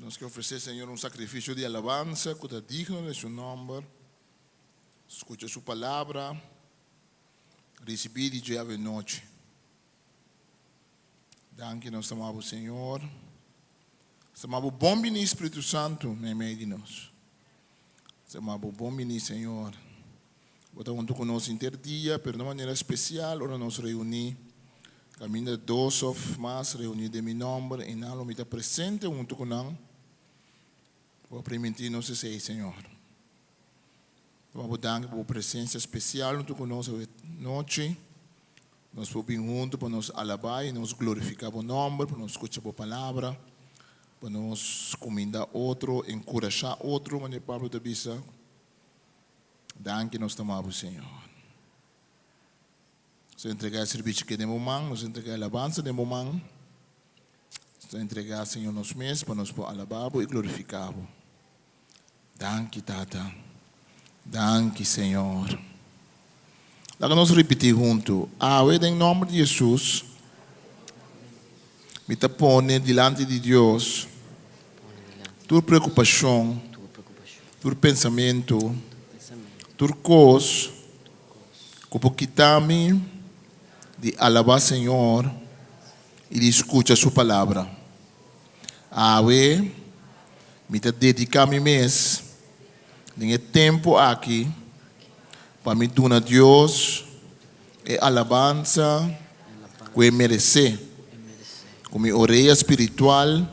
Nos ke ofresé Señor un sakrifisio di alabansa ku ta digno di Su nòmber. Skucha Su palabra, risibí di dje avenochi. Danki nos ta maba Señor. Nos ta maba bon bini Spiritu Santu meimei di nos. Nos ta maba bon bini Señor. Bo ta huntu ku nos henter dia, pero na manera spesial ora nos reuní. Kaminda dos òf mas reuní den mi nòmber, einan lo mi ta presente huntu ku nan. Bo a primintí nos esei, Señor. Ta bo danki pa bo presensia spesial huntu ku nos awe nochi. Nos por bin huntu pa nos alabá i nos glorifiká bo nòmber, pa nos skucha bo palabra, pa nos kumindá otro, enkurashá otro, manera Pablo ta bisa. Danki nos ta ama bo, Señor. Nos ta entregá e sirbishi ke den bo man, nos ta entregá e alabansa den bo man. Nos ta entregá, Señor, nos mes pa nos por alabá bo i glorifiká bo. Danki, Tata. Danki, Señor. Laga nos ripití huntu. Awe, den nòmber di Hesus, mi ta pone dilanti di Dios tur preokupashon, tur pensamentu, tur kos ku por kita mi di alabá Señor i di skucha Su Palabra. Awe mi ta dediká mi mes den e tempu aki pa mi duna Dios e alabansa ku e meresé. Ku mi orea spiritual,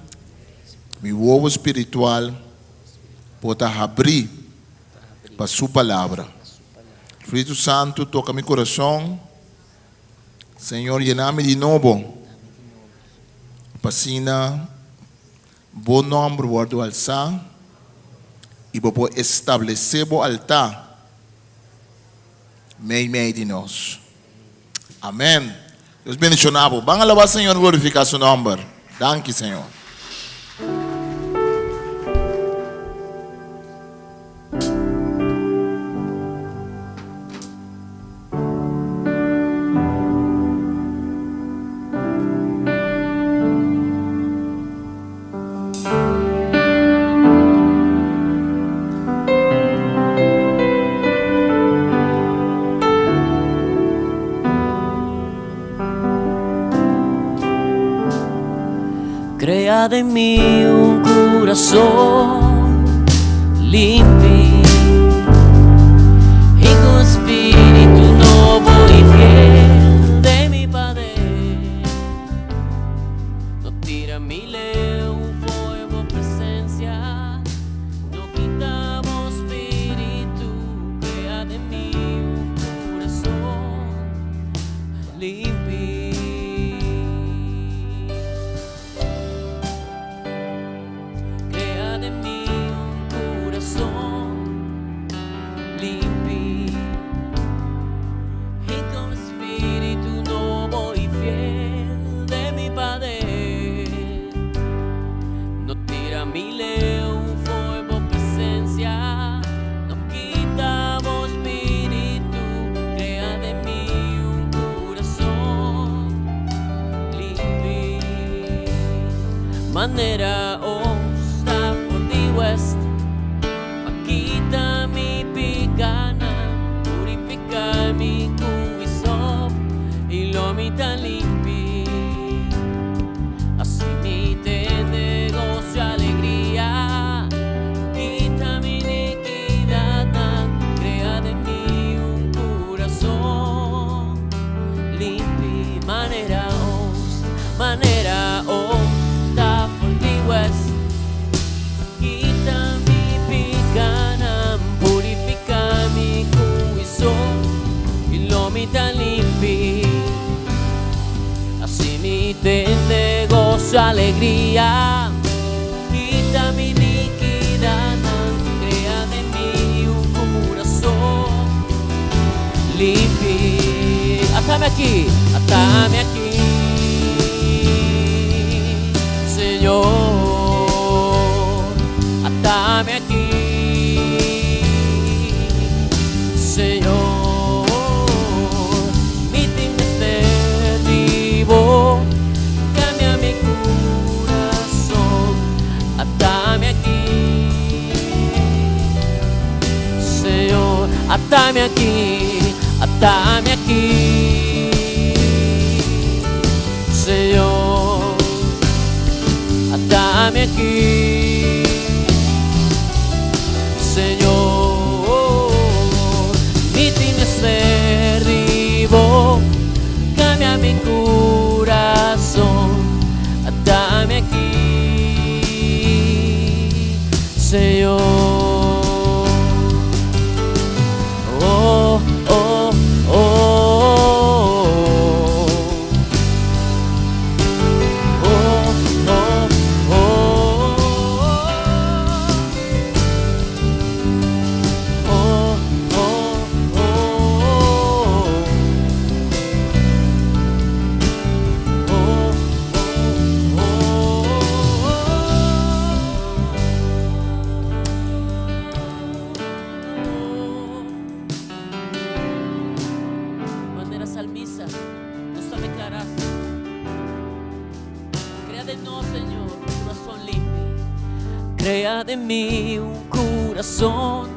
mi wowo spiritual por ta habrí pa Su Palabra. Spiritu Santu toka mi kurason. Señor yena mi di nobo. Pa asina Bo nòmber wòrdu alsá i Bo por establesé Bo altá meimei di nos. Amèn. Dios bendishoná bo. Ban alabá Señor i glorifiká Su nòmber. Danki, Señor. Crea den mi un curason limpi y con espíritu nobo y fiel de mi Padre. No tira mi leu fo'i bo presencia, no quita bo spiritu, crea den mi un curason limpi. Crea den mi un curason limpi y con espíritu nobo y fiel de mi Padre. No tira mi leu fo'i bo presencia, no quita bo espíritu, crea den mi un curason limpi. Manera os ta for di west Pa kita mi pikanan Purifiká mi ku isop I lo mi ta limpi Asi mi tende goso i alegria Kita mi inikidatnan Krea den mi un kurason limpi Manera os Manera os ta for di west Kita mi pikanan Purifiká mi ku isop I lo mi ta limpi Asi mi tende goso alegria Kita mi inikidatnan Krea den mi un kurason limpi Atami aki, atami aki. Señor, atami aki, Señor, mi tin mester di bo, cambia mi curason, atami. Atami aki, atami aki, Señor. Atami aki, Señor. Mi tin mester di bo, kambia mi kurason. Atami aki, Señor. Oh, oh, oh. Oh, oh, oh. Oh, oh, oh. Oh, oh, oh. Manera salmista, nos ta deklará: Krea den nos, Señor, un kurason limpi. Krea den mi un kurason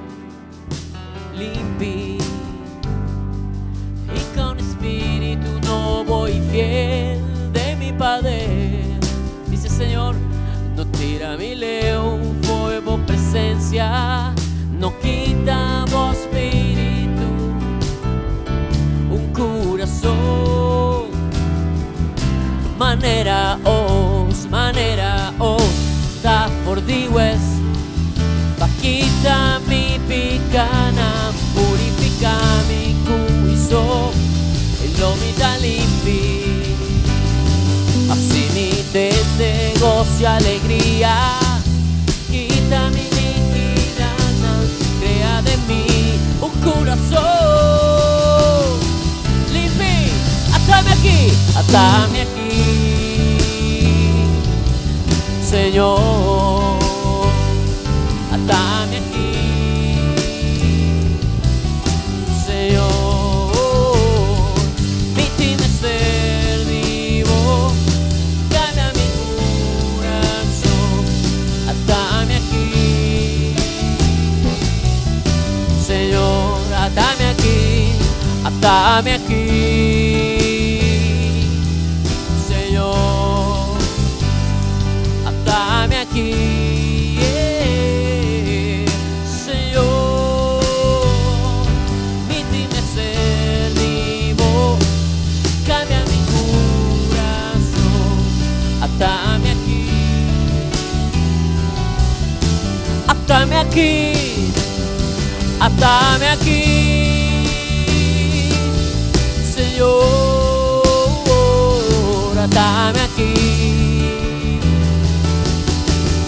limpi. I ku spiritu nobo i fiel den mi paden. Bisa, Señor, no tira mi leu for di bo presensia, no kita bo spiritu. Un kurason manera os, manera os, ta for di wes. Pa kita mi pikánan, purifiká mi ku hisopo, i lo mi ta limpi. Hasi mi tende goso i alegria, kita mi inikidatnan, krea den mi un kurason limpi. Atami aki, atami aki, Señor. Atami aki, Señor. Mi tin mester di bo, kambia mi kurason. Atami aki, Señor. Atami aki, atami aki, Señor. Atami aki, yeah, Señor. Mi tin mester di bo, kambia mi kurason. Atami aki, atami aki, atami aki, Señor. Atami aki,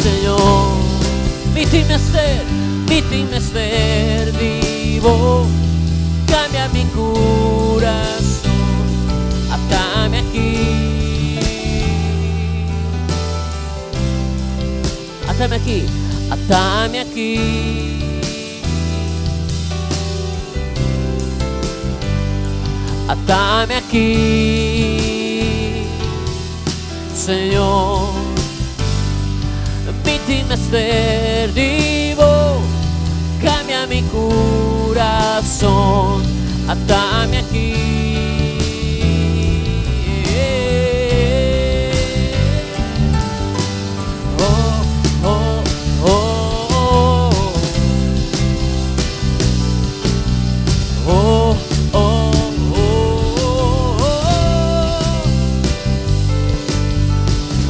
Señor. Mi tin mester, mi tin mester di bo, kambia mi kurason. Atami aki, atami aki, atami aki. Atami aki, Señor. Mi tin mester di bo, kambia mi kurason. Atami aki. Oh, oh, oh. Oh, oh, oh, oh.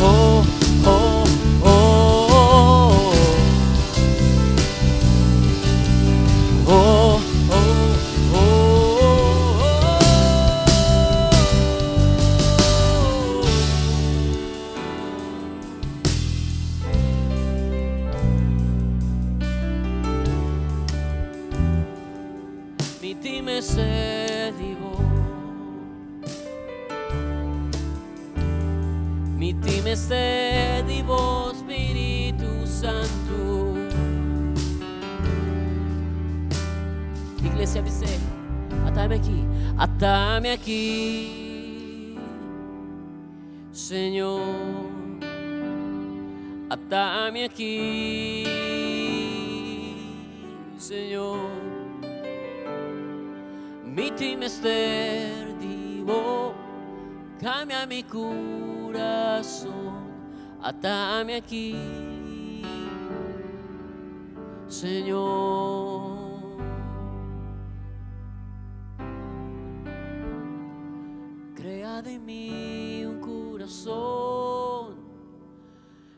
Oh, oh, oh. Oh, oh, oh. Mi tin mester di bo. Mi tin mester di bo, Spiritu Santu. Iglesia, bisa, atami aki, atami aki, Señor. Atami aki, Señor. Mi tin mester di bo, cambia mi curason, ata mi aki, Señor. Crea den mi un curason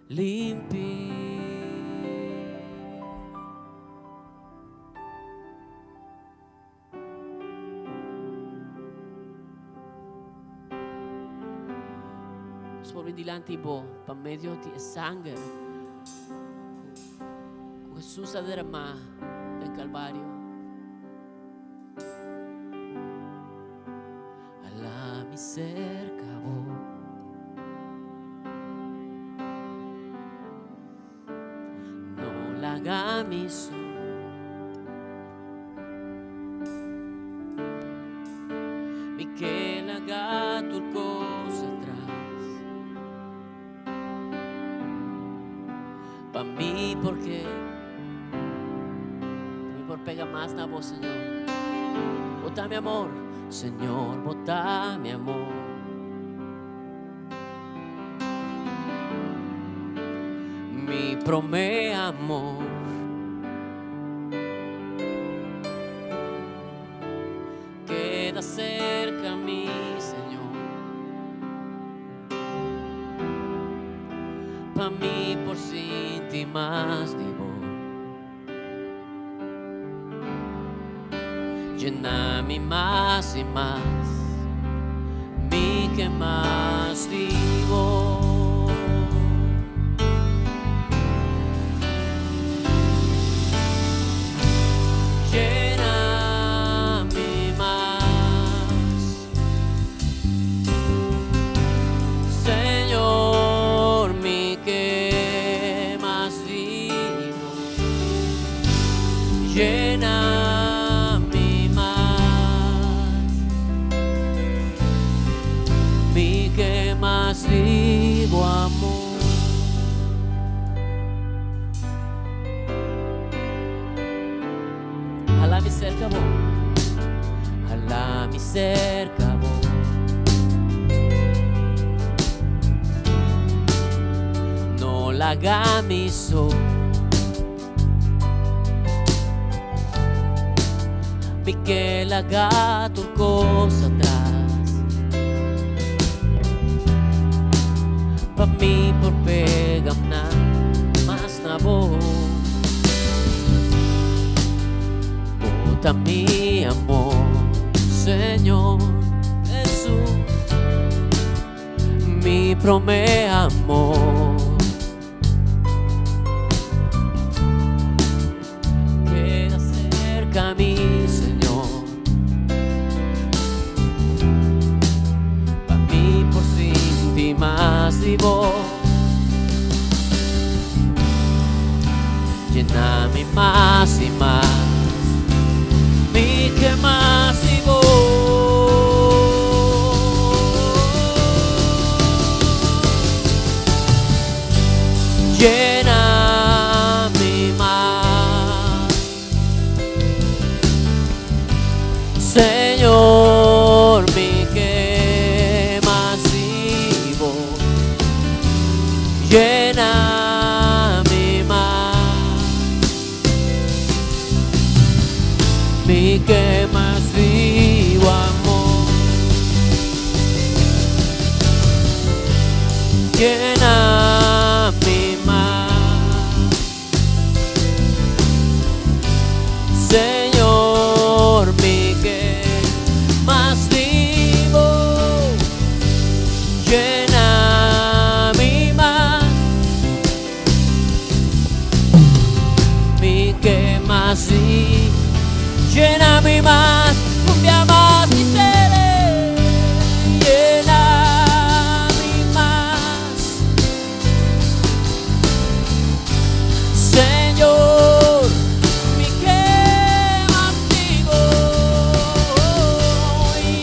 limpi. Nos por bin dilanti bo pa medio di e sanger ku Hesus a derama den Kalvario. Ala mi serka bo. No laga mi so. Mi ke laga tur kos atras. Pa mi porque mi por pega mas na bo, Señor. Bota mi amor, Señor, bota mi amor. Mi promé amor. Keda serka mi, Señor. Pa mi por sinti mas di bo. Llena mi mas i mas, mi ke mas di bo. Llena mi mas, Señor, mi ke mas di bo. Llena mi mas, mi ke mas di bo amor. Hala mi serka bo, hala mi serka bo. No laga mi so. Mi ke laga tur kos atras. Pa mi por pega na mas na bo. Bota mi amor, Señor Jesús. Mi promé amor. Keda serka mi, Señor. Pa mi por sinti mas di bo. Llena mi mas i mas. Mi ke mas di bo. Llena mi mas, Señor, mi ke mas di bo. Llena mi mas, mi ke mas di bo amor. Llena mi mas, Señor, mi ke mas di bo. Llena mi mas, mi ke mas di. Llena mi mas, cumbia mas mi ser. Llena mi mas, Señor, mi ke mas di bo.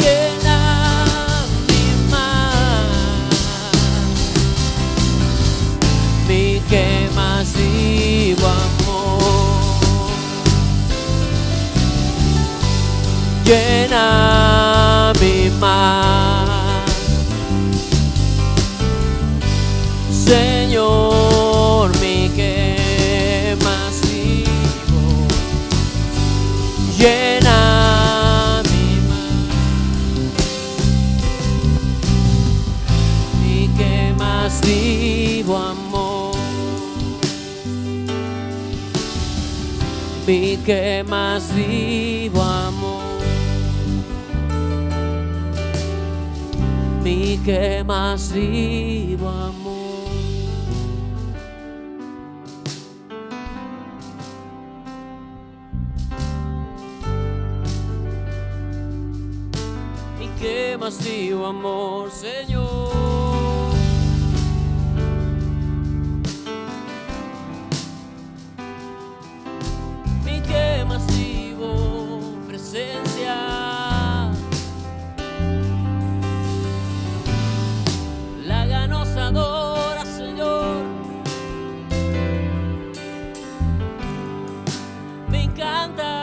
Llena mi mas, mi ke mas di bo amor. Señor, mi ke mas di bo. Yena mi mas. Mi ke mas di bo amor. Mi ke mas di bo amor. Mi ke mas di bo amor. Mi ke mas di bo amor, Señor. Mi ke mas di bo presencia. Laga nos adora, Señor. Me encanta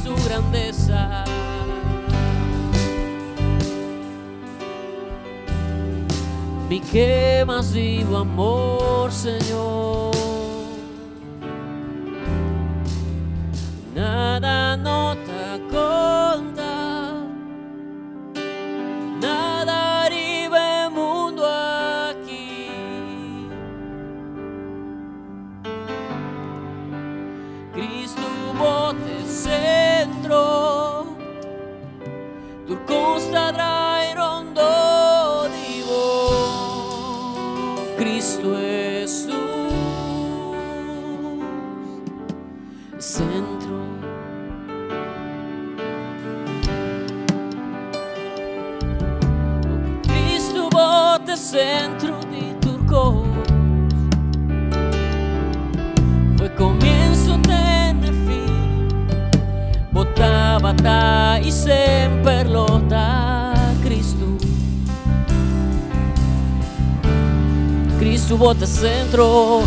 su grandeza. Mi ke mas di bo amor, Señor. Nada no ta konta, nada riba e mundu aki. Cristo bo ta e sentro, tur kos ta drai rondó di bo. Cristo Jesús, sentro. Cristo bo ta e sentro di tur kos. For komienso te na fin. Bo tabata i semper lo ta Cristo. Cristo bo ta e sentro.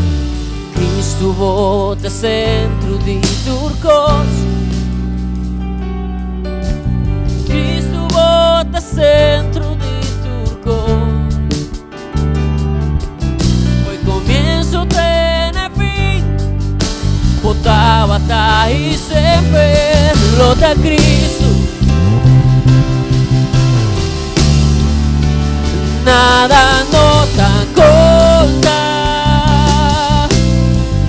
Cristo bo ta e sentro di tur kos. Cristo bo ta e sentro di tur kos. For komienso te na fin. Bo tabata i semper lo ta Cristo. Nada no ta konta.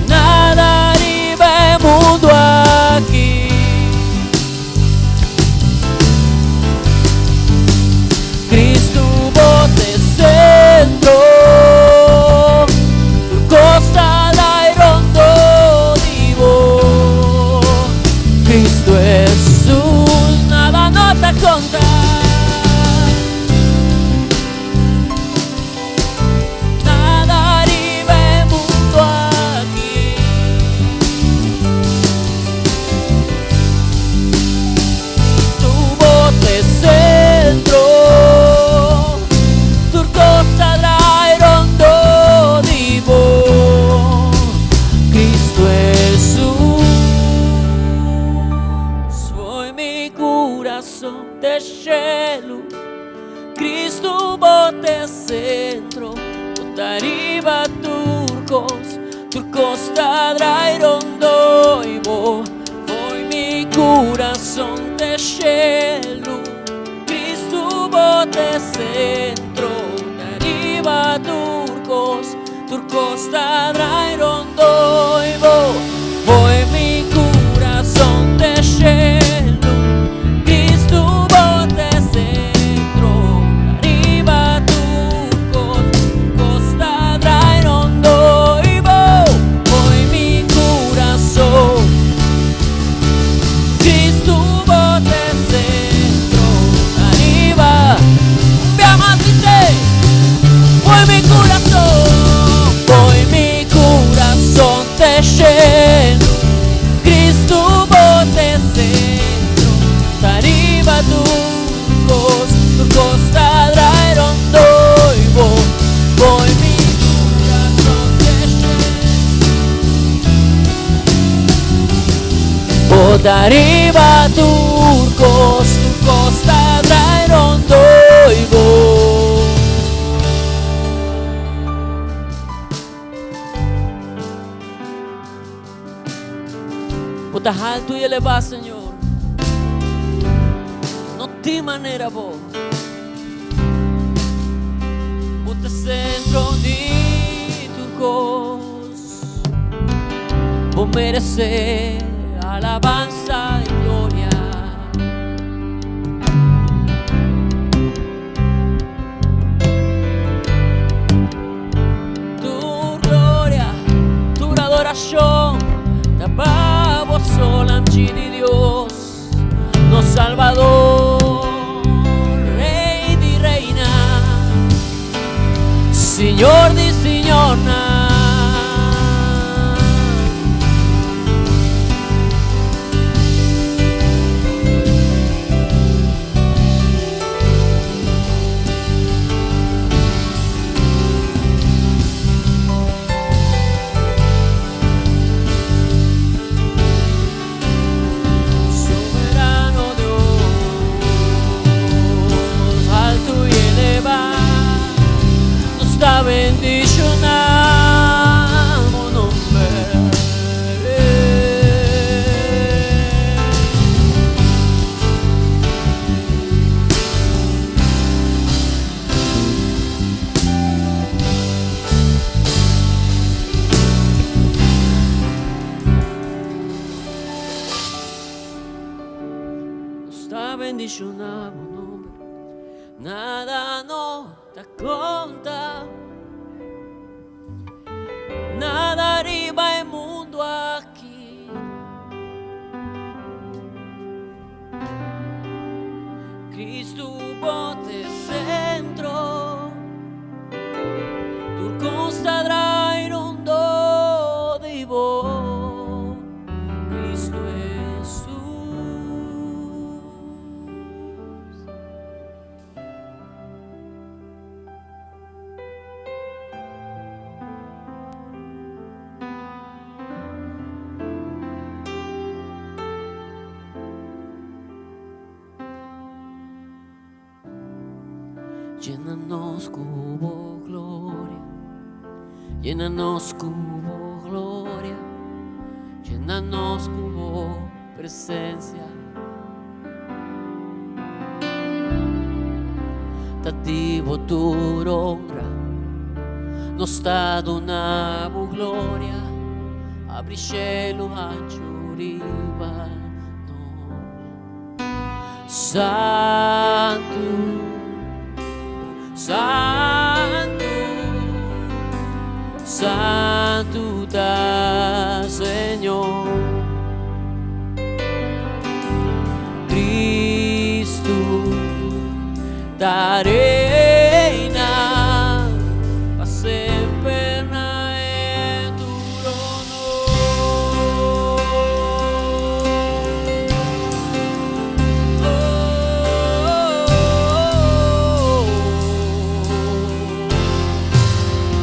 Nada riba e mundu aki. Cristo bo ta e sentro. Tur kos ta drai rondó di bo. Cristo Jesús, nada no ta konta. Nada riba e mundu aki. Cristo bo ta e sentro. Tur kos ta drai rondó di bo. Cristo Jesús, fo'i mi kurason te shelu. Cristo bo ta e sentro, bo ta riba tur kos, tur kos ta drai rondó di bo. Fo'i mi kurason te shelu. Cristo bo ta e sentro, ta riba tur kos, tur kos ta drai rondó di bo. Fo'i mi kurason te shelu. Cristo bo ta e sentro, ta riba tur kos, kos ta drai rondó di bo. Fo'i mi kurason. Cristo bo ta e sentro, ta riba. Un mas bis'é. Fo'i mi kurason, fo'i mi kurason te shelu. Cristo bo ta e sentro, ta riba tur kos, tur kos ta drai rondó di bo. Fo'i mi kurason te shelu. Bo ta riba tur kos, tur kos ta drai rondó di bo. Bo ta haltu i elevá, Señor. No tin manera bo. Bo ta sentro di tur kos. Bo meresé alabansa i gloria. Tur gloria, tur adorashon ta pa bo so, Lamchi di Dios, nos Salbador, Rey di reinan, Señor di señornan. Soberano Dios, altu i elevá, nos ta bendishoná bo nomber. Nos ta bendiciona bo nomber, nada no ta conta, nada riba e mundo aki. Cristo bo t'e centro, tur cos ta draai rondo di bo, Cristo Jesus. Llena nos cu bo gloria, llena nos cu bo gloria, llena nos cu bo presencia. Ta di bo tur honra, nos ta duna bo gloria, abri shelu anchu riba nos. Santu, Santu, Santu ta Señor. Cristo ta reina pa semper na e trono.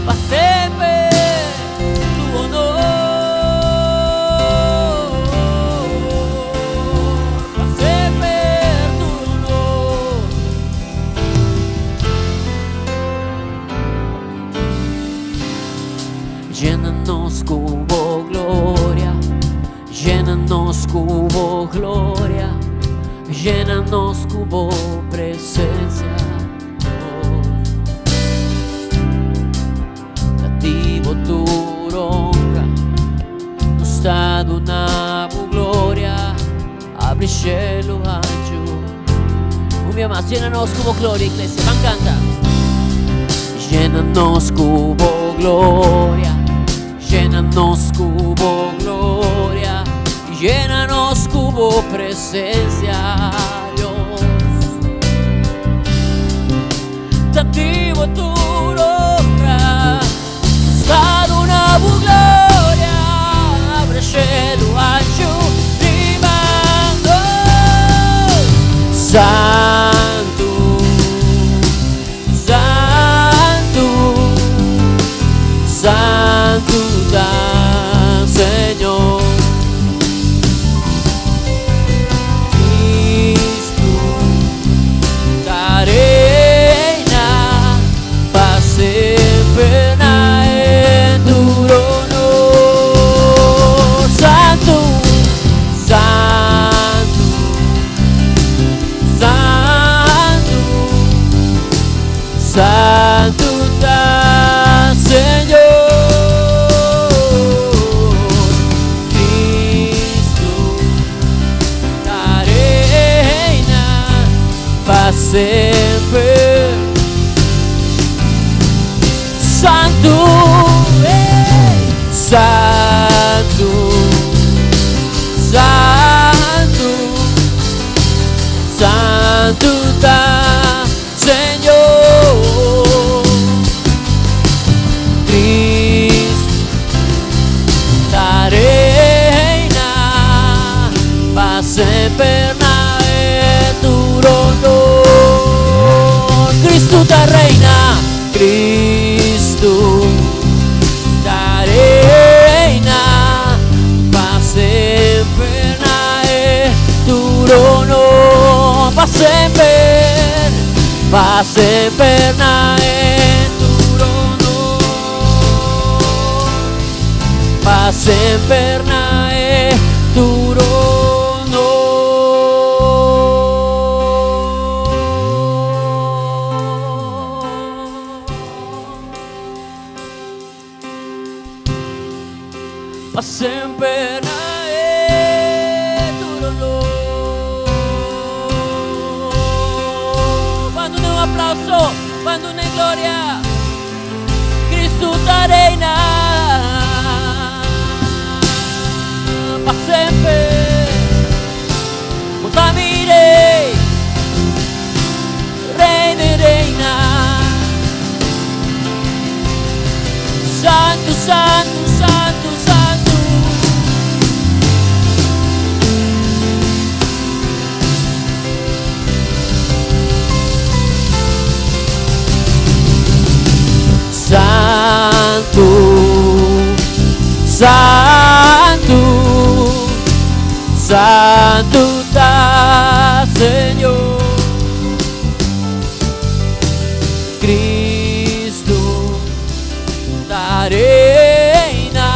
Pa semper tu honor, pa semper tu honor. Llena nos cu bo gloria, llena nos cu bo gloria, llena nos cu bo presencia. Ta di bo tur honra, nos ta duna bo gloria, abri shelu anchu. Un bia mas, llena nos cu bo gloria, iglesia, ban canta. Llena nos cu bo gloria, llena nos cu bo gloria, llena nos cu bo presencia, Dios. Ta di bo tur honra, nos ta duna bo gloria, abri shelu anchu riba nos. Santu, Santu, Santu ta Señor. Cristo ta reina pa semper. Santu, ey, santu, santu, santu ta Señor. Cristo ta reina pa semper na e tur honor. Cristo ta reina, Cristo ta reina pa semper na e tur honor. Pa semper, pa semper na e tur honor. Pa semper na e tur honor. Pa semper na e tur honor. Ban duna un aplauso, ban duna e gloria. Cristo ta reina pa semper. Bo ta mi Rey, Rey di reina. Santu, santu, santu, santu. Santu, santu, santu ta Señor. Cristo ta reina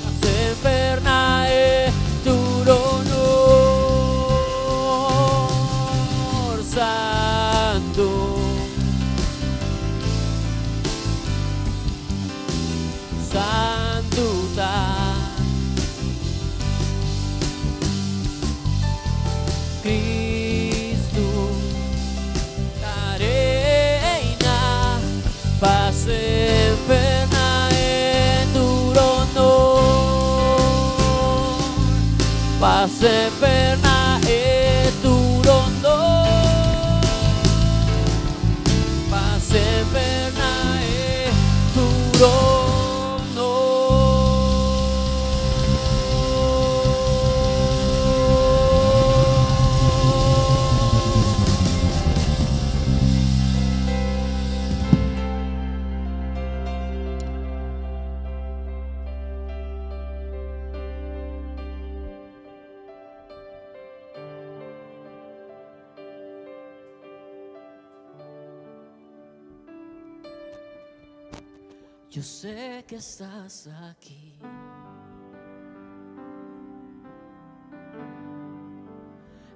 pa semper na e tur honor. Santu, santu ta Cristo ta reina pa semper na e tur honor. Pa semper na e tur honor. Pa semper na e tur honor. Yo sé que estás aquí.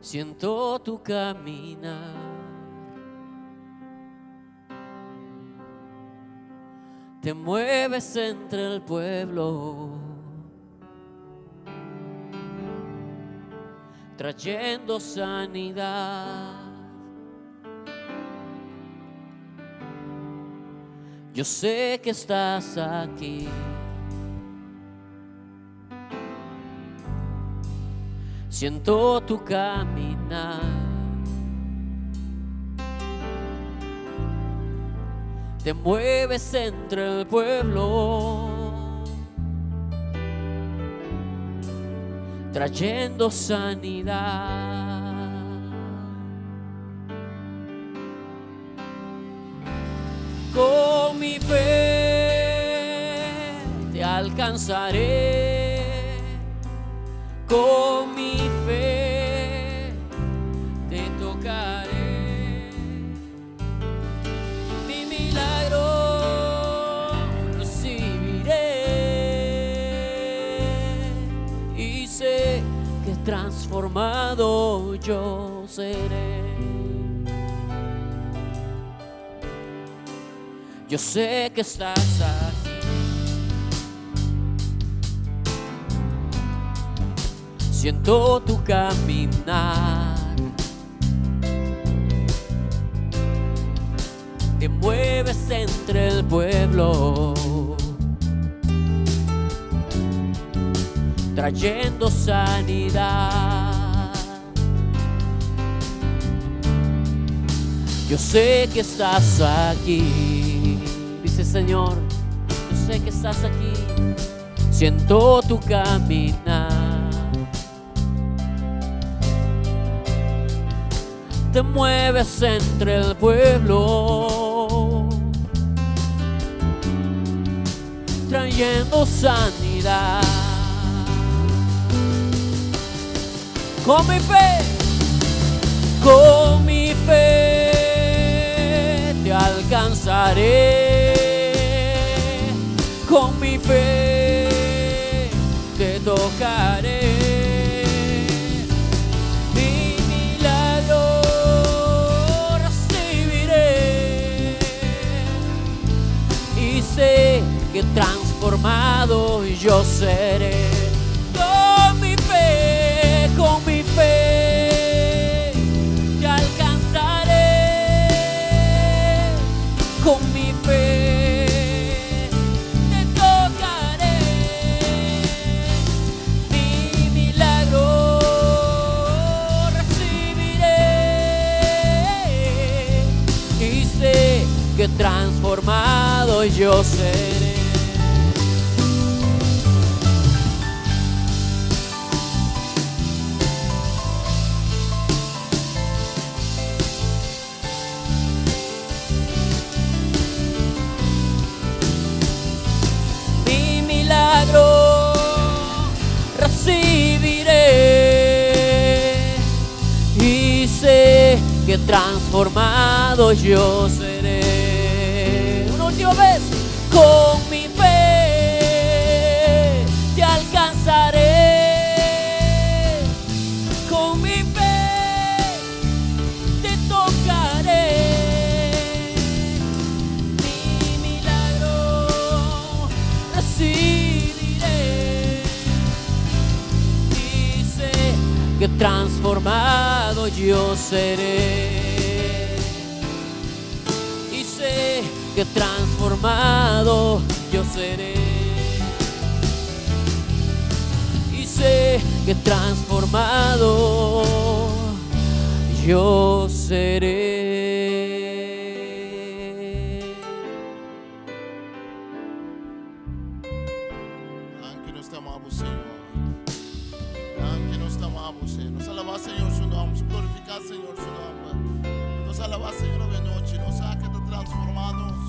Siento tu caminar. Te mueves entre el pueblo, trayendo sanidad. Yo sé que estás aquí. Siento tu caminar. Te mueves entre el pueblo, trayendo sanidad. Con mi fe te alcanzaré, con mi fe te tocaré. Mi milagro recibiré y sé que transformado yo seré. Yo sé que estás aquí. Siento tu caminar. Te mueves entre el pueblo, trayendo sanidad. Yo sé que estás aquí, dice Señor, yo sé que estás aquí, siento tu caminar. Te mueves entre el pueblo, trayendo sanidad. Con mi fe, con mi fe te alcanzaré. Con mi fe te tocaré. Mi milagro recibiré. Y sé que transformado yo seré. Con mi fe, con mi fe te alcanzaré. Con mi fe te tocaré. Mi milagro recibiré. Y sé que transformado yo seré. Mi milagro recibiré y sé que transformado yo seré. Una última vez, con mi fe te alcanzaré. Con mi fe te tocaré. Mi milagro recibiré. Y sé que transformado yo seré. Y sé que transformado yo seré. Y sé que transformado yo seré. Danki nos ta ama bo, Señor. Danki nos ta ama bo, Señor. Nos alabá Señor su nòmber, nos glorifiká Señor su nòmber. Nos alabá Señor awe nochi. Nos sa ku ta transformá nos.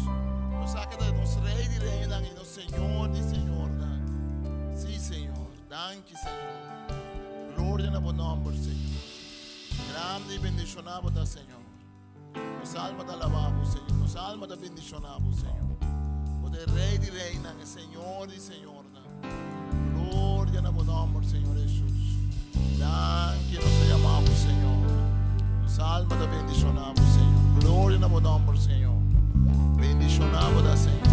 Nos sa ku ta nos Rei di Reinan i nos Señor di Señornan. Sí, Señor. Danki, Señor. Gloria na bo nòmber, Señor. Grandi i bendishoná bo ta, Señor. Nos alma ta alabá bo, Señor. Nos alma ta bendishoná bo, Señor. Bo ta e Rei di Reinan, e Señor di Señornan. Gloria na bo nòmber, Señor Hesus. Danki nos ta yama bo, Señor. Nos alma ta bendishoná bo, Señor. Gloria na bo nòmber, Señor. Bendishoná bo ta, Señor.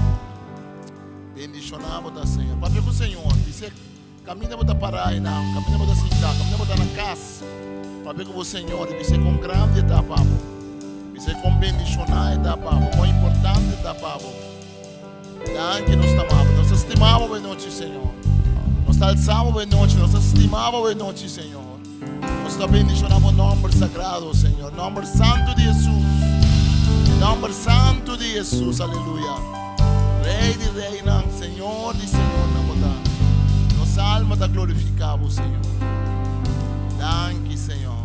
Bendishoná bo ta, Señor. Papia ku Señor. Bis'é kaminda bo ta pará einan, kaminda bo ta sintá, kaminda bo ta na kas. Papia ku bo Señor i bis'é kon grandi e ta pa bo. Bis'é kon bendishoná e ta pa bo, kon importante e ta pa bo. Danki nos ta ama bo. Nos ta stima bo benochi, Señor. Nos ta alsa bo benochi. Nos ta stima bo benochi, Señor. Nos ta bendishoná bo nòmber sagrado, Señor. Nòmber santu di Hesus. Nòmber santu di Hesus. Aleluya. Rei di reinan, Señor di señornan bo ta. Nos alma ta glorifiká bo, Señor. Danki, Señor.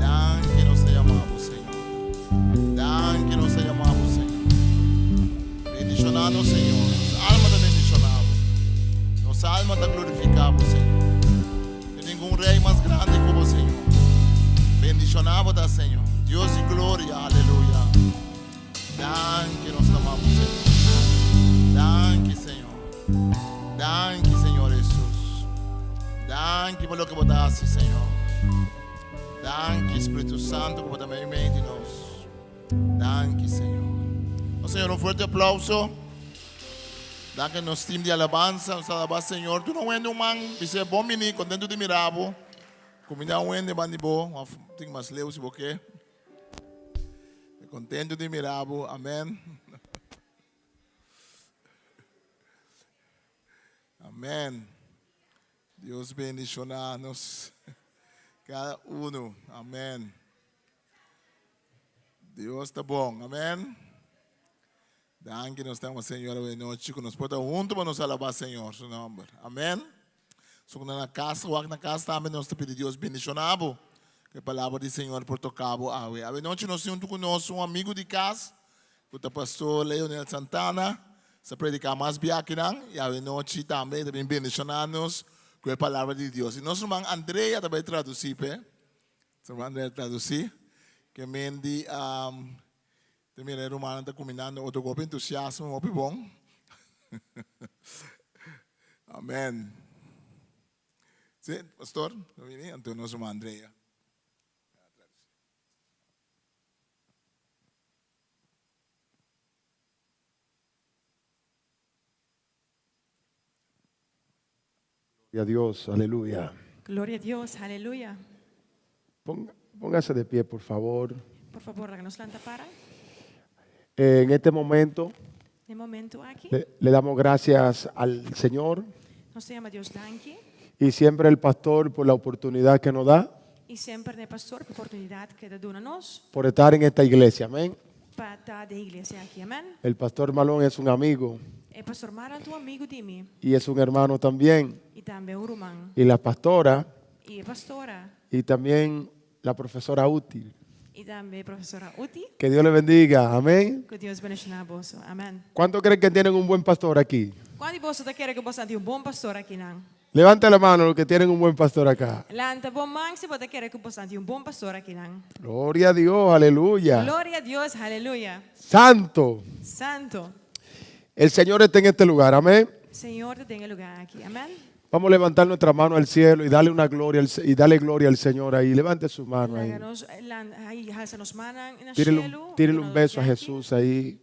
Danki nos ta yama bo, Señor. Danki nos ta yama bo, Señor. Bendishoná nos, Señor. Nos alma ta bendishoná bo. Nos alma ta glorifiká bo, Señor. No tin ningun rei mas grandi ku bo, Señor. Bendishoná bo ta, Señor. Dios di gloria, aleluya. Danki nos ta mama, Señor. Danki, Señor. Danki, Señor Hesus. Danki pa loke bo ta hasi, Señor. Danki, Spiritu Santu, ku bo ta meimei di nos. Danki, Señor. Oh, Señor, un fuerte aplauso. Danki nos team di alabansa. Nos alabá Señor. Duna un hende un man. Bis'é bon bini, kontentu di mira bo. Kuminda un hende banda di bo. Òf tin mas leu si bo ke. Contento di mira bo. Amen. Amen. Dios bendiciona nos cada uno. Amen. Dios ta bon. Amen. Danki nos ta ama Señor awe nochi ku nos por ta huntu pa nos alabá Señor su nòmber. Amen. So ku na kas, wak na kas tambe nos ta pidi Dios bendishoná bo. Ku e palabra di Señor por toká bo awe. Awe nochi nos tin huntu ku nos un amigu di kas ku ta Pastor Leonel Santana. Sa prediká mas bia akinan i awe nochi tambe e ta bin bendishoná nos ku e palabra di Dios. I nos ruman Andrea ta bai tradusí p'e. Nos ruman Andrea ta tradusí. Ke men di Ta mira e rumannan ta kumindando otro ku hopi entusiasmo, hopi bon. Amen. Si, pastor, lo bini, anto nos ruman Andrea. Gloria a Dios, aleluya. Gloria a Dios, aleluya. Póngase de pie, por favor. Por fabor, laga nos lanta para. En este momento Den momento aki, le, le damos gracias al Señor nos ta yama Dios danki y siempre al pastor por la oportunidad que nos da i semper na e pastor pa oportunidat ku e ta duna nos por estar en esta iglesia. Amén. pa ta den iglesia aki. Amèn. El pastor Malón es un amigo E pastor Marlon ta un amigu di mi y es un hermano también. i tambe un ruman. Y la pastora I e pastora y también la profesora Útil. i tambe e profesora Uti. Que Dios le bendiga. Amén. Ku Dios bendishoná boso. Amèn. ¿Cuántos creen que tienen un buen pastor aquí? Kuantu di boso ta kere ku boso a tin un bon pastor akinan? Levante la mano los que tienen un buen pastor acá. Lanta bo man si bo ta kere ku boso tin un bon pastor akinan. Gloria a Dios, aleluya. Gloria a Dios, aleluya. Santo. Santo. El Señor está en este lugar, amén. Señor ta den e lugá aki, amèn. Vamos a levantar nuestra mano al cielo y darle una gloria al, y darle gloria al Señor ahí. Levante su mano ahí. Laga nos lan ahí halsa nos mannan na Tírele shelu. un, tírele duna un Dios beso a danki. Jesús ahí.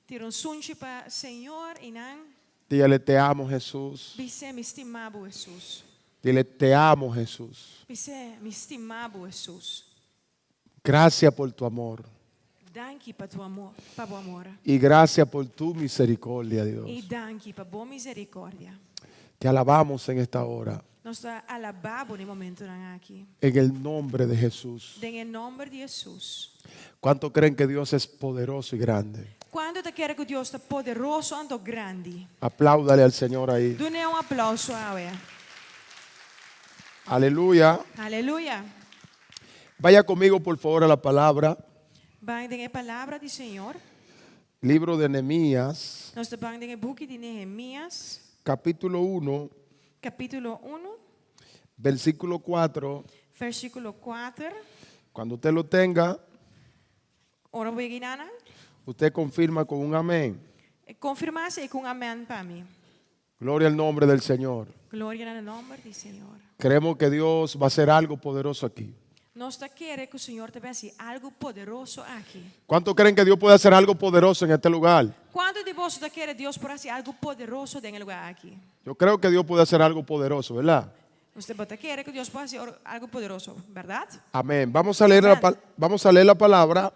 Tira un sunchi pa Señor i nan. Dígale, te amo Jesús. Bis'é, Mi stima bo, Hesus. Dile, te amo Jesús. Bis'é, Mi stima bo, Hesus. Gracias por tu amor. Danki pa tu amor, pa bo amor. Y gracias por tu misericordia, Dios. I danki pa bo misericordia. Te alabamos en esta hora. Nos ta alabá bo den e momentonan aki. En el nombre de Jesús. Den e nomber di Hesus. ¿Cuánto creen que Dios es poderoso y grande? Kuantu ta kere ku Dios ta poderoso anto grandi? Apláudale al Señor ahí. Dun'é un aplauso awe. Aleluya. Aleluya. Vaya conmigo, por favor, a la palabra. Ban den e palabra di Señor. Libro de Nehemías. Nos ta ban den e buki di Nehemías. Capítulo 1. Capítulo 1. Versículo 4. Versículo 4. Cuando usted lo tenga. Ora bo yega einan. Usted confirma con un amén. Confirma esei cu un amen pa mi. Gloria al nombre del Señor. Gloria na e nomber di Señor. Creemos que Dios va a hacer algo poderoso aquí. Nos ta kere cu Señor ta bay haci algo poderoso aki. ¿Cuántos creen que Dios puede hacer algo poderoso en este lugar? Cuanto di boso ta kere Dios por haci algo poderoso den e lugar aki? Yo creo que Dios puede hacer algo poderoso, ¿verdad? Usted bo ta kere cu Dios por haci algo poderoso, berdad? Amén. Vamos a leer la, Amén. vamos a leer la palabra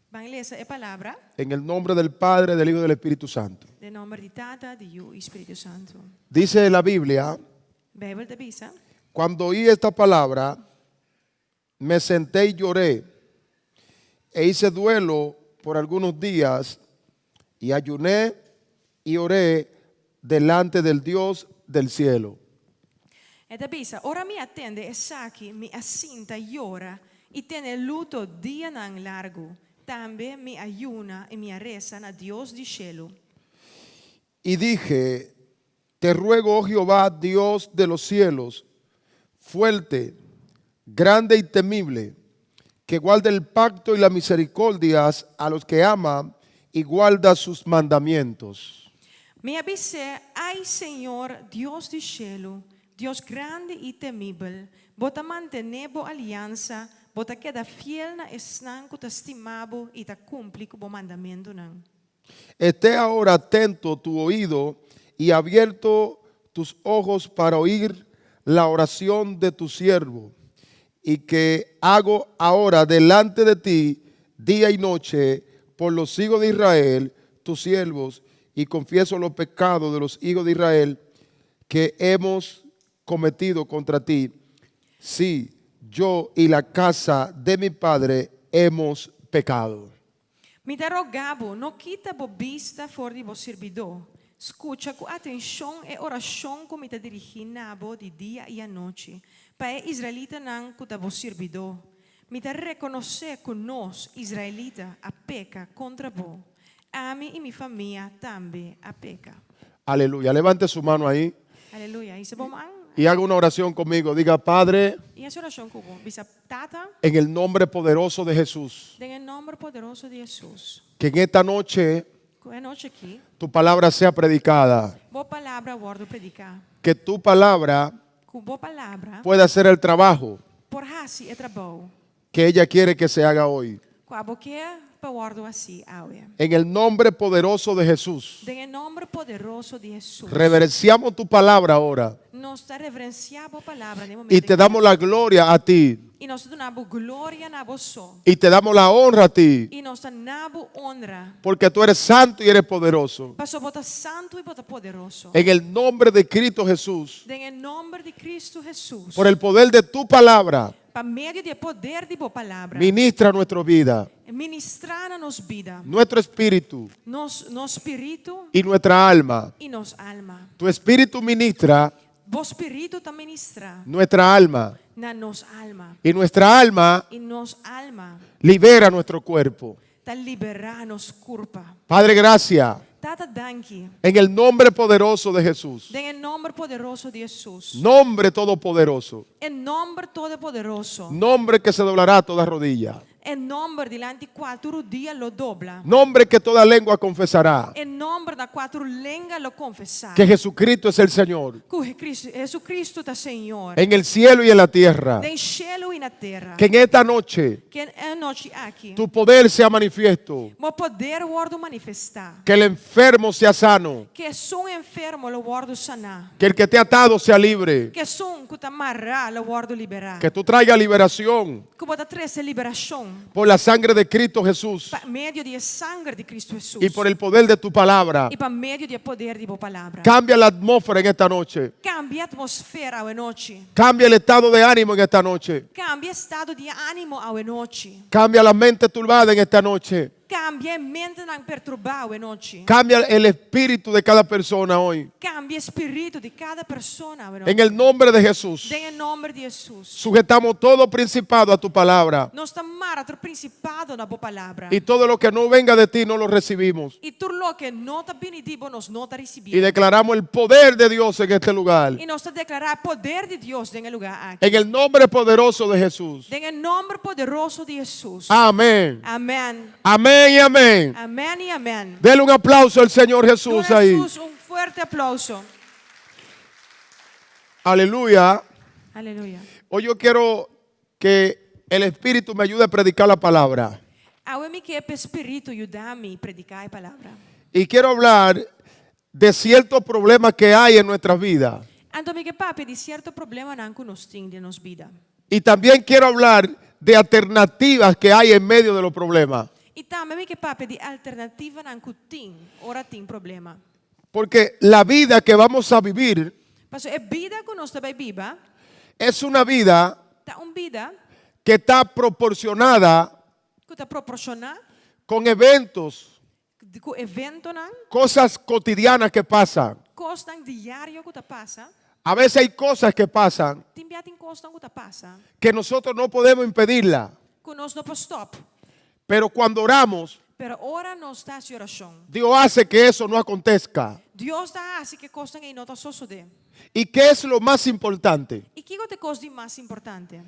Ban lesa e palabra. en el nombre del Padre, del Hijo y del Espíritu Santo. Den nomber di Tata, di Yu y Spiritu Santo. Dice la Biblia, Bijbel ta bisa. Cuando oí esta palabra, me senté y lloré, e hice duelo por algunos días, y ayuné y oré delante del Dios del cielo. E ta bisa, Ora mi a tende esaki, mi a sinta yora i tene luto dianan largu. Tambe mi a yuna i mi a resa na Dios di shelu. Y dije, Te ruego, oh Jehová, Dios de los cielos, fuerte, grande y temible, que guarda el pacto y las misericordias a los que ama y guarda sus mandamientos. Mi a bis'é, Ai, Señor, Dios di shelu, Dios grandi i temibel, bo ta mantené bo aliansa, bo ta keda fiel na esnan ku ta stima bo i ta kumpli ku bo mandamentunan. Esté ahora atento tu oído y abierto tus ojos para oír la oración de tu siervo y que hago ahora delante de ti día y noche por los hijos de Israel, tus siervos, y confieso los pecados de los hijos de Israel que hemos cometido contra ti. Sí, yo y la casa de mi padre hemos pecado. Mi ta roga bo, no kita bo bista for di bo sirbidó. Skucha ku atenshon e orashon ku mi ta dirigí na bo di dia i anochi, pa e israelitanan ku ta bo sirbidó. Mi ta rekonosé ku nos, israelita, a peka kontra bo. Ami i mi famia tambe a peka. Aleluya. Levante su mano ahí. Aleluya. Hisa bo man. Y haga una oración conmigo. Diga, Padre. I hasi orashon ku mi. Bisa, Tata. En el nombre poderoso de Jesús. Den e nòmber poderoso di Hesus. Que en esta noche. Ku e anochi aki. Tu palabra sea predicada. Bo palabra wòrdu prediká. Que tu palabra. Ku bo palabra. Pueda hacer el trabajo. Por hasi e trabou. Que ella quiere que se haga hoy. Ku abo ke pa wòrdu hasí awe. En el nombre poderoso de Jesús. Den e nòmber poderoso di Hesus. Reverenciamos tu palabra ahora. Nos ta reverensiá bo palabra den e momento Y te aki. damos la gloria a ti. I nos ta duna bo gloria na bo so. Y te damos la honra a ti. I nos ta na bo honra. Porque tú eres santo y eres poderoso. Pasobra bo ta santu i bo ta poderoso. En el nombre de Cristo Jesús. Den e nòmber di Kristu Hesus. Por el poder de tu palabra. Pa medio di e poder di bo palabra. Ministra nuestra vida. Ministrá na nos bida. Nuestro espíritu. Nos nos spiritu. Y nuestra alma. I nos alma. Tu espíritu ministra. Bo spiritu ta ministrá. Nuestra alma. Na nos alma. Y nuestra alma. I nos alma. Libera nuestro cuerpo. Ta liberá nos kurpa. Padre gracias. Tata danki. En el nombre poderoso de Jesús. Den e nòmber poderoso di Hesus. Nombre todopoderoso. E nòmber todopoderoso. Nombre que se doblará toda rodilla. E nòmber dilanti kua tur rudia lo dobla. Nombre que toda lengua confesará. E nòmber na kua tur lenga lo konfesá. Que Jesucristo es el Señor. Ku Jesucristo ta Señor. En el cielo y en la tierra. Den shelu i na tera. Que en esta noche. Ku e anochi aki. Tu poder sea manifiesto. Bo poder wòrdu manifestá. Que el enfermo sea sano. Ku esun enfermo lo wòrdu saná. Que el que esté atado sea libre. Ku esun ku ta mará lo wòrdu liberá. Que tú traiga liberación. Ku bo ta trese liberashon. Por la sangre de Cristo Jesús. Pa medio di e sanger di Cristo Hesus. Y por el poder de tu palabra. I pa medio di e poder di bo palabra. Cambia la atmósfera en esta noche. Kambia atmosfera awe nochi. Cambia el estado de ánimo en esta noche. Kambia estado di ánimo awe nochi. Cambia la mente turbada en esta noche. Kambia e mentenan perturbá awe nochi. Cambia el espíritu de cada persona hoy. Kambia e spiritu di kada persona awe nochi. En el nombre de Jesús. Den e nòmber di Hesus. Sujetamos todo principado a tu palabra. Nos ta mara tur prinsipado na bo palabra. Y todo lo que no venga de ti no lo recibimos. I tur loke no ta bini di bo nos no ta risibí. Y declaramos el poder de Dios en este lugar. I nos ta deklará e poder di Dios den e lugá aki. En el nombre poderoso de Jesús. Den e nòmber poderoso di Hesus. Amén. Amén. Amén y amén. Amén i amén. Dele un aplauso al Señor Jesús Duna ahí. Hesus un fuerte aplauso. Aleluya. Aleluya. Hoy yo quiero que el Espíritu me ayude a predicar la palabra. Awe mi ke pa Spiritu yuda mi prediká e palabra. Y quiero hablar de ciertos problemas que hay en nuestras vidas. Anto mi ke papia di sierto problemanan ku nos tin den nos bida. Y también quiero hablar de alternativas que hay en medio de los problemas. I tambe mi ke papia di alternativanan ku tin ora tin problema. Porque la vida que vamos a vivir Pasobra e bida ku nos ta bai biba es una vida ta un bida que está proporcionada ku ta proporshoná con eventos, ku eventonan, cosas cotidianas que pasan. kosnan diario ku ta pasa. A veces hay cosas que pasan Tin bia tin kosnan ku ta pasa que nosotros no podemos impedirla. ku nos no por stòp. Pero cuando oramos, Pero ora nos ta hasi orashon, Dios hace que eso no acontezca. Dios ta hasi ku e kosnan ei no ta sosodé. ¿Y qué es lo más importante? I kiko ta e kos di mas importante?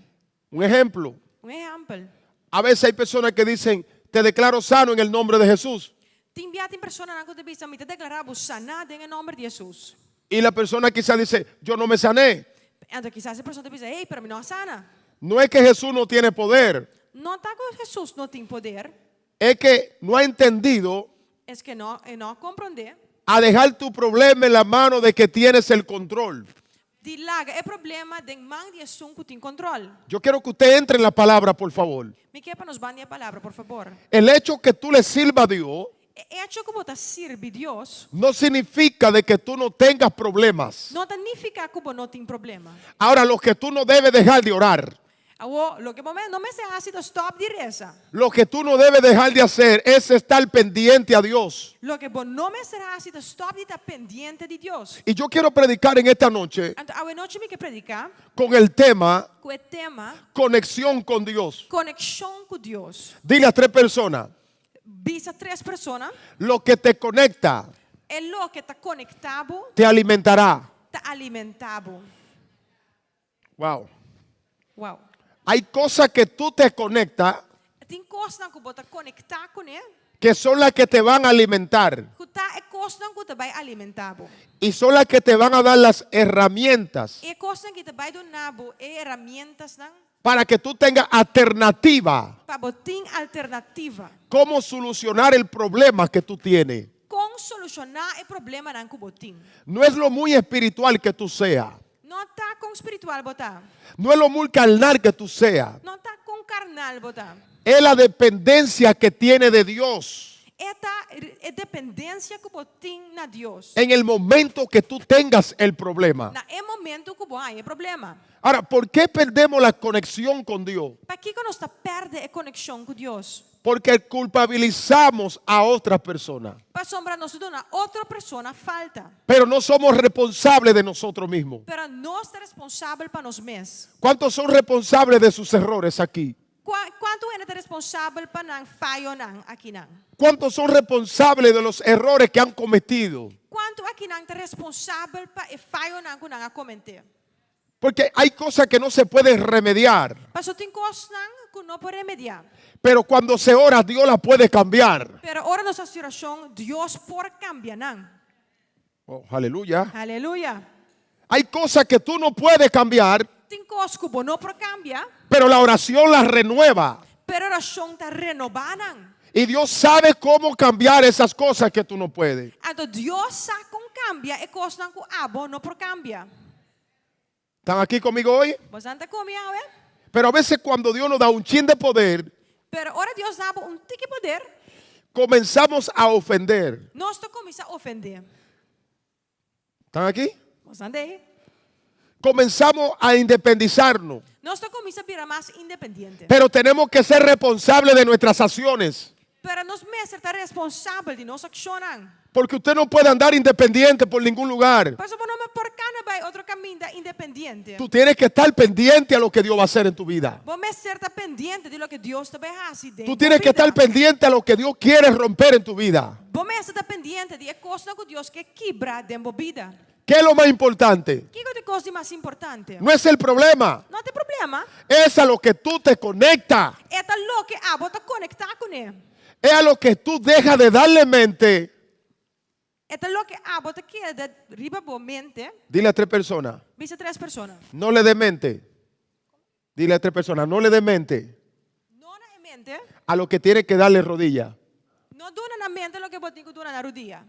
Un ejemplo. Un ehèmpel. A veces hay personas que dicen, te declaro sano en el nombre de Jesús. Tin bia tin personanan ku ta bisa, Mi ta deklará bo saná den e nòmber di Hesus. Y la persona quizás dice, yo no me sané. Anto kisas e persona ta bisa, Hey, pero mi no a sana. No es que Jesús no tiene poder. No ta ku Hesus no tin poder. Es que no ha entendido Es ku no, e no a komprondé. a dejar tu problema en la mano de que tienes el control. Di laga e problema den man di esun ku tin kontrol. Yo quiero que usted entre en la palabra, por favor. Mi ke pa nos ban den e palabra, por fabor. El hecho que tú le sirvas a Dios E echo ku bo ta sirbi Dios no significa de que tú no tengas problemas. no ta nifiká ku bo no tin problema. Ahora, lo que tú no debes dejar de orar, Awor, loke bo no mester hasi ta stòp di resa. lo que tú no debes dejar de hacer es estar pendiente a Dios. Loke bo no mester hasi ta stòp di ta pendiente di Dios. Y yo quiero predicar en esta noche Anto awe nochi mi ke prediká con el tema ku e tema conexión con Dios. Konekshon ku Dios. Dile a tres personas, Bisa tres persona, lo que te conecta E loke ta konektá bo te alimentará. ta alimentá bo. Wow. Wow. Hay cosas que tú te conectas Tin kosnan ku bo ta konektá kuné. que son las que te van a alimentar. Ku ta e kosnan ku ta bai alimentá bo. Y son las que te van a dar las herramientas E kosnan ku ta bai duna bo e herramientasnan. para que tú tengas alternativa. Pa bo tin alternativa. Cómo solucionar el problema que tú tienes. Kon solushoná e problemanan ku bo tin. No es lo muy espiritual que tú seas. No ta kon spiritual bo ta. No es lo muy carnal que tú seas. No ta kon karnal bo ta. Es la dependencia que tiene de Dios. E ta e dependensia ku bo tin na Dios. En el momento que tú tengas el problema. Na e momento ku bo haña e problema. Ahora, ¿por qué perdemos la conexión con Dios? Pakiko nos ta pèrdè e konekshon ku Dios? Porque culpabilizamos a otras personas. Pasobra nos ta duna otro persona falta. Pero no somos responsables de nosotros mismos. Pero nos ta responsabel pa nos mes. ¿Cuántos son responsables de sus errores aquí? Kua, kuantu hende ta responsabel pa nan fayonan akinan? ¿Cuántos son responsables de los errores que han cometido? Kuantu akinan ta responsabel pa e fayonan ku nan a kometé? Porque hay cosas que no se pueden remediar. Paso tin kosnan ku no por remediá. Pero cuando se ora, Dios las puede cambiar. Pero ora nos hasi orashon, Dios por kambia nan. Oh, aleluya. Aleluya. Hay cosas que tú no puedes cambiar, Tin kos ku bo no por kambia, pero la oración las renueva. pero orashon ta renobá nan. Y Dios sabe cómo cambiar esas cosas que tú no puedes. Anto Dios sa kon kambia e kosnan ku abo no por kambia. ¿Están aquí conmigo hoy? Boso ta ku mi awe? Pero a veces cuando Dios nos da un chin de poder, Pero ora Dios duna bo un tiki poder, comenzamos a ofender. nos ta kuminsá ofendé. ¿Están aquí? Boso t'ei? Comenzamos a independizarnos. Nos ta kuminsá bira mas independiente. Pero tenemos que ser responsables de nuestras acciones. Pero nos mester ta responsabel di nos akshonnan. Porque usted no puede andar independiente por ningún lugar. Pasobra bo no por kana bai otro kaminda independiente. Tú tienes que estar pendiente a lo que Dios va a hacer en tu vida. Bo mester ta pendiente di loke Dios ta bai hasi den Tú tienes bo que bida. estar pendiente a lo que Dios quiere romper en tu vida. Bo mester ta pendiente di e kosnan ku Dios ke kibra den bo bida. ¿Qué es lo más importante? Kiko ta e kos di mas importante? No es el problema, No ta e problema. es a lo que tú te conectas. E ta loke abo ta konektá kuné. Es a lo que tú dejas de darle mente. E ta loke abo ta keda riba bo mente. Dile a tres personas, Bisa tres persona. no le dé mente. Dile a tres personas, no le dé mente No duna e mente. a lo que tiene que darle rodilla. No duna na mente loke bo tin ku duna na rudia.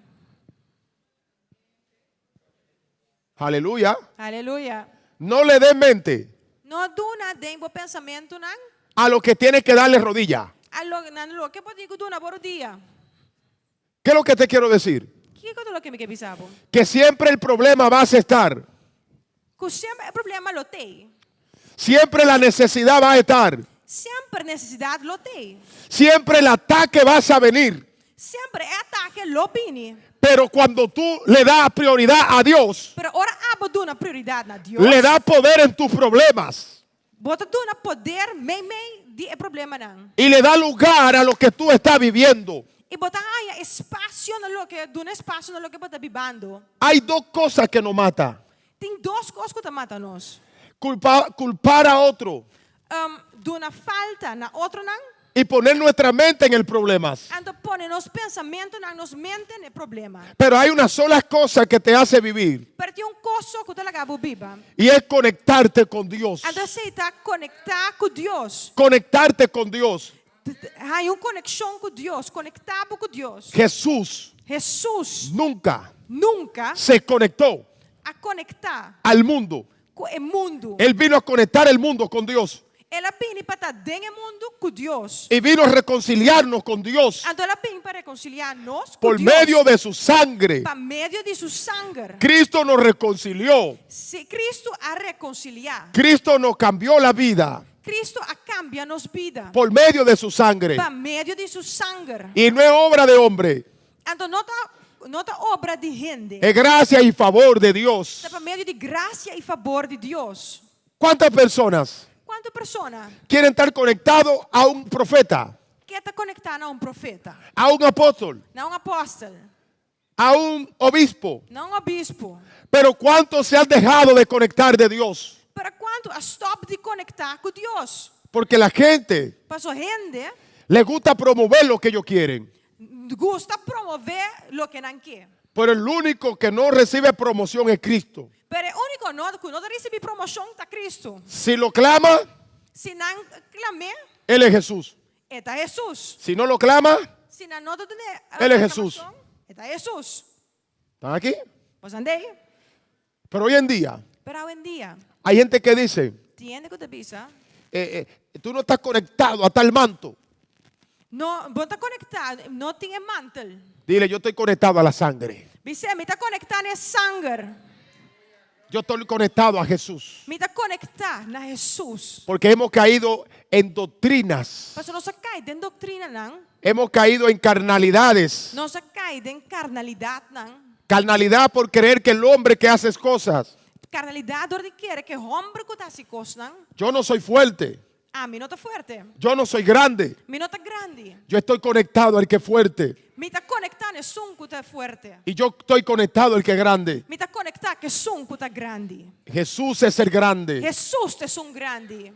Aleluya. Aleluya. No le dé mente No duna den bo pensamentunan a lo que tiene que darle rodilla. a lo na loke bo tin ku duna bo rudia. ¿Qué es lo que te quiero decir? Kiko ta loke mi ke bisa bo? Que siempre el problema va a estar. Ku semper e problema lo t'ei. Siempre la necesidad va a estar. Semper nesesidat lo t'ei. Siempre el ataque va a venir. Semper e atake lo bini. Pero cuando tú le das prioridad a Dios, Pero ora abo duna prioridat na Dios. le das poder en tus problemas Bo ta duna poder meimei di e problemanan. y le da lugar a lo que tú estás viviendo. I bo ta haña espasio na loke, duna espasio na loke bo ta bibando. Hay dos cosas que nos matan. Tin dos kos ku ta mata nos. Culpa- culpar a otro Um, duna falta na otronan. y poner nuestra mente en el problema. Anto pone nos pensamentunan, nos mente na e problema. Pero hay una sola cosa que te hace vivir Pero tin un kos so ku ta laga bo biba. y es conectarte con Dios. Anto esei ta konektá ku Dios. Conectarte con Dios. Haña un konekshon ku Dios, konektá bo ku Dios. Jesús Hesus nunca nunka se conectó a a konektá al mundo. Ku e mundu. Él vino a conectar el mundo con Dios. El a bini pa ta den e mundu ku Dios. Y vino a reconciliarnos con Dios Anto el a bini pa rekonsiliá nos ku por Dios. medio de su sangre. Pa medio di su sanger. Cristo nos reconcilió. Si Kristu a rekonsiliá. Cristo nos cambió la vida Kristu a kambia nos bida. por medio de su sangre. Pa medio di su sanger. Y no es obra de hombre, Anto no ta no ta obra di hende. es gracia y favor de Dios. Ta pa medio di grasia i fabor di Dios. ¿Cuántas personas Kuantu persona quieren estar conectados a un profeta, ke ta konektá na un profeta, a un apóstol, na un apòstel, a un obispo? na un obispo? Pero ¿cuántos se han dejado de conectar de Dios? Pero kuantu a stòp di konektá ku Dios? Porque la gente Paso hende le gusta promover lo que ellos quieren. gusta promové loke nan ke. Pero el único que no recibe promoción es Cristo. Pero e úniko no, ku no ta risibí promoshon ta Kristu. Si lo clama, Si nan klam'é, Él es Jesús. e ta Hesus. Si no lo clama, Si nan no ta dun'é Él es Jesús. aklamashon, e ta Hesus. ¿Están aquí? Boso and'ei? Pero hoy en día Pero awendia, hay gente que dice, tin hende ku ta bisa, eh, eh, tú no estás conectado a tal manto. No, bo no ta konektá, no tin e mantel. Dile, yo estoy conectado a la sangre. Bis'é, mi ta konektá na e sanger. Yo estoy conectado a Jesús. Mi ta konektá na Hesus. Porque hemos caído en doctrinas. Pasobra nos a kai den doktrinanan. Hemos caído en carnalidades. Nos a kai den karnalidatnan. Carnalidad por creer que el hombre que hace cosas. Karnalidat dor di kere ku e hòmber ku ta hasi kosnan. Yo no soy fuerte. Ami no ta fuerte. Yo no soy grande. Mi no ta grandi. Yo estoy conectado al que es fuerte. Mi ta konektá na esun ku ta fuerte. Y yo estoy conectado al que es grande. Mi ta konektá ku esun ku ta grandi. Jesús es el grande. Hesus ta esun grandi.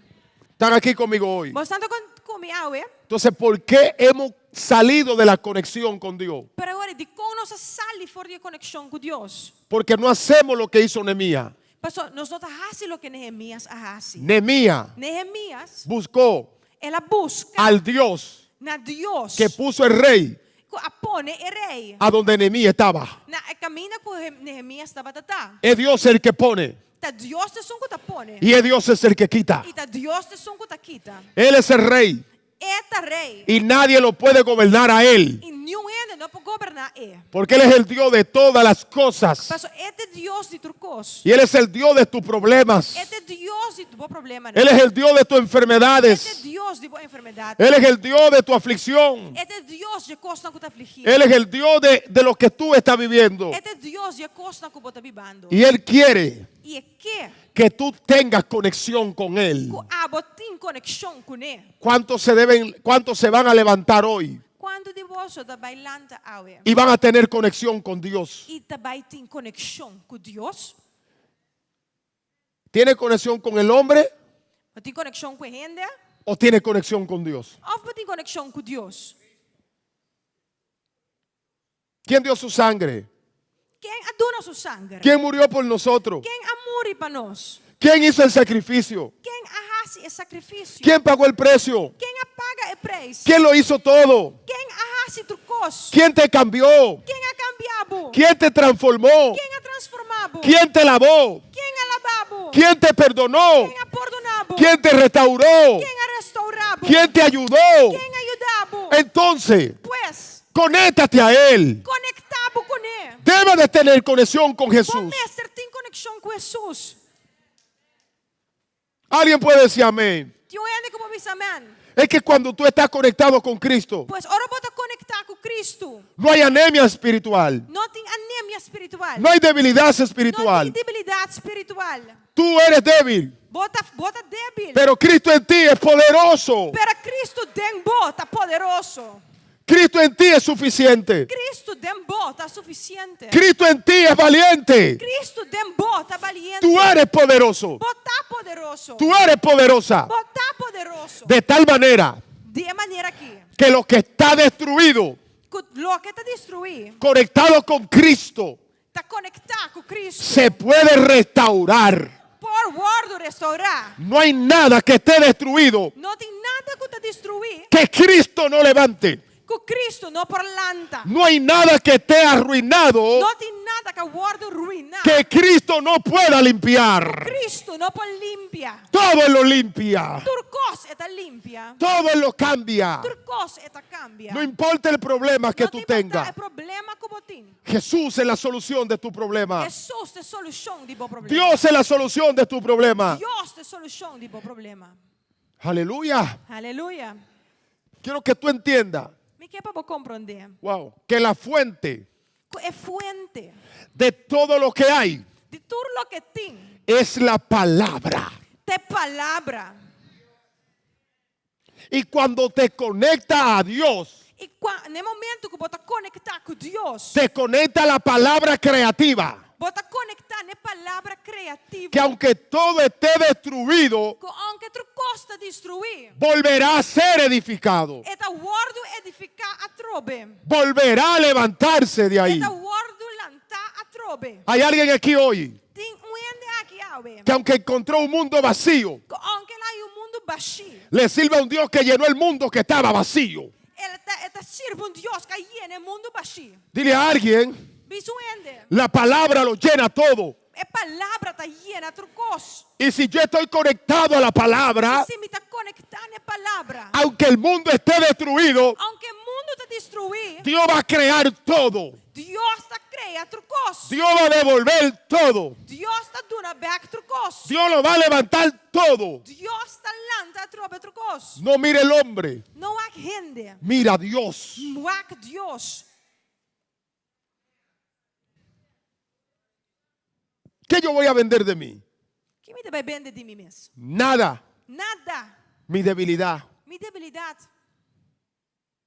Están aquí conmigo hoy. Boso ta ku mi awe? Entonces, ¿por qué hemos salido de la conexión con Dios? Pero awor, dikon nos a sali for di e konekshon ku Dios? Porque no hacemos lo que hizo Nehemías. Pasobra nos no ta hasi loke Nehemías a hasi. Nehemías Nehemías buscó el a buska al Dios na Dios que puso el rey ku a pone e rei a donde Nehemías estaba. na e kaminda ku Nehemías tabata ta. Es Dios el que pone Ta Dios ta esun ku ta pone. y es Dios es el que quita. I ta Dios ta esun ku ta kita. Él es el rey E ta rei. y nadie lo puede gobernar a él. I niun hende no por goberná e. Porque Él es el Dios de todas las cosas. Paso e ta Dios di tur kos. Y Él es el Dios de tus problemas. E ta Dios di bo problemanan. Él es el Dios de tus E ta enfermedades. Dios di bo enfermedat. Él es el Dios de tu aflicción. E ta Dios di e kosnan ku ta afligí. Él es el Dios de, de lo que tú estás viviendo. E ta Dios di e kosnan ku bo ta bibando. Y Él quiere I e ke que tú tengas conexión con Él. ku abo tin konekshon kuné. ¿Cuántos se deben, cuántos se van a levantar hoy Kuantu di boso ta bai lanta awe y van a tener conexión con Dios? i ta bai tin konekshon ku Dios? ¿Tiene conexión con el hombre Bo tin konekshon ku e hende o tiene conexión con Dios? òf bo tin konekshon ku Dios? ¿Quién dio su sangre? Ken a duna su sanger? ¿Quién murió por nosotros? Ken a muri pa nos? ¿Quién hizo el sacrificio? Ken a hasi e sakrifisio? ¿Quién pagó el precio? Ken a paga e preis? ¿Quién lo hizo todo? Ken a hasi tur kos? ¿Quién te cambió? Ken a kambia bo? ¿Quién te transformó? Ken a transformá bo? ¿Quién te lavó? Ken a laba bo? ¿Quién te perdonó? Ken a pordoná bo? ¿Quién te restauró? Ken a restourá bo? ¿Quién te ayudó? Ken a yuda bo? Entonces, Pues, conéctate a Él. konektá bo kuné. Debe de tener conexión con Bo Jesús. mester tin konekshon ku Hesus. Alguien puede decir amén. Tin un hende ku por bisa amèn. Es que cuando tú estás conectado con Cristo, Pues ora bo ta konektá ku Kristu, no hay anemia espiritual, no tin anemia spiritual. no hay debilidad No tin espiritual. debilidat spiritual. Tú eres débil, Bo ta, bo ta débil. pero Cristo en ti es poderoso. Pero Kristu den bo ta poderoso. Cristo en ti es suficiente. Kristu den bo ta sufisiente. Cristo en ti es valiente. Kristu den bo ta baliente. Tú eres poderoso. Bo ta poderoso. Tú eres poderosa. Bo ta poderoso. De tal manera Di e manera aki. que lo que está destruido, Ku loke ta destruí, conectado con Cristo, ta konektá ku Kristu. se puede restaurar. Por wòrdu restourá. No hay nada que esté destruido No tin nada ku ta destruí que Cristo no levante. ku Kristu no por lanta. No hay nada que esté arruinado No tin nada. ta ku a wòrdu ruiná. Que Cristo no pueda limpiar. Kristu no por limpia. Todo Él lo limpia. Tur kos e ta limpia. Todo Él lo cambia. Tur kos e ta kambia. No importa el problema que No tú ta importá tengas. e problema ku bo tin. Jesús es la solución de tu problema. Hesus ta e solushon di bo problema. Dios es la solución de tu problema. Dios ta e solushon di bo problema. Aleluya. Aleluya. Quiero que tú entiendas. Mi ke pa bo komprondé. Wow. Que la fuente. Ku e fuente. De todo lo que hay. Di tur loke tin. Es la palabra. Ta e palabra. Y cuando te conecta a Dios. I kua, na e momento ku bo ta konektá ku Dios. Te conecta a la palabra creativa. Bo ta konektá na e palabra kreativo. Que aunque todo esté destruido. Ku ounke tur kos ta destruí. Volverá a ser edificado. E ta wòrdu edifiká atrobe. Volverá a levantarse de ahí. E ta wòrdu lantá atrobe. Hay alguien aquí hoy. Tin un hende aki awe. Que aunque encontró un mundo vacío. Ku ounke el a haña un mundu bashí. Le sirve a un Dios que llenó el mundo que estaba vacío. El ta, e ta sirbi un Dios ku a yena e mundu bashí. Dile a alguien. Bisa un hende. La palabra lo llena todo. E palabra ta yena tur kos. Y si yo estoy conectado a la palabra. I si mi ta konektá na e palabra. Aunque el mundo esté destruido. Aunke mundu ta destruí. Dios va a crear todo. Dios ta krea tur kos. Dios va a devolver todo. Dios ta duna bèk tur kos. Dios lo va a levantar todo. Dios ta lanta atrobe tur kos. No mire el hombre. No wak hende. Mira a Dios. Wak Dios. Qué yo voy a vender de mí? Ki mi ta bai bende di mi mes? Nada. Nada. Mi debilidad. Mi debilidat.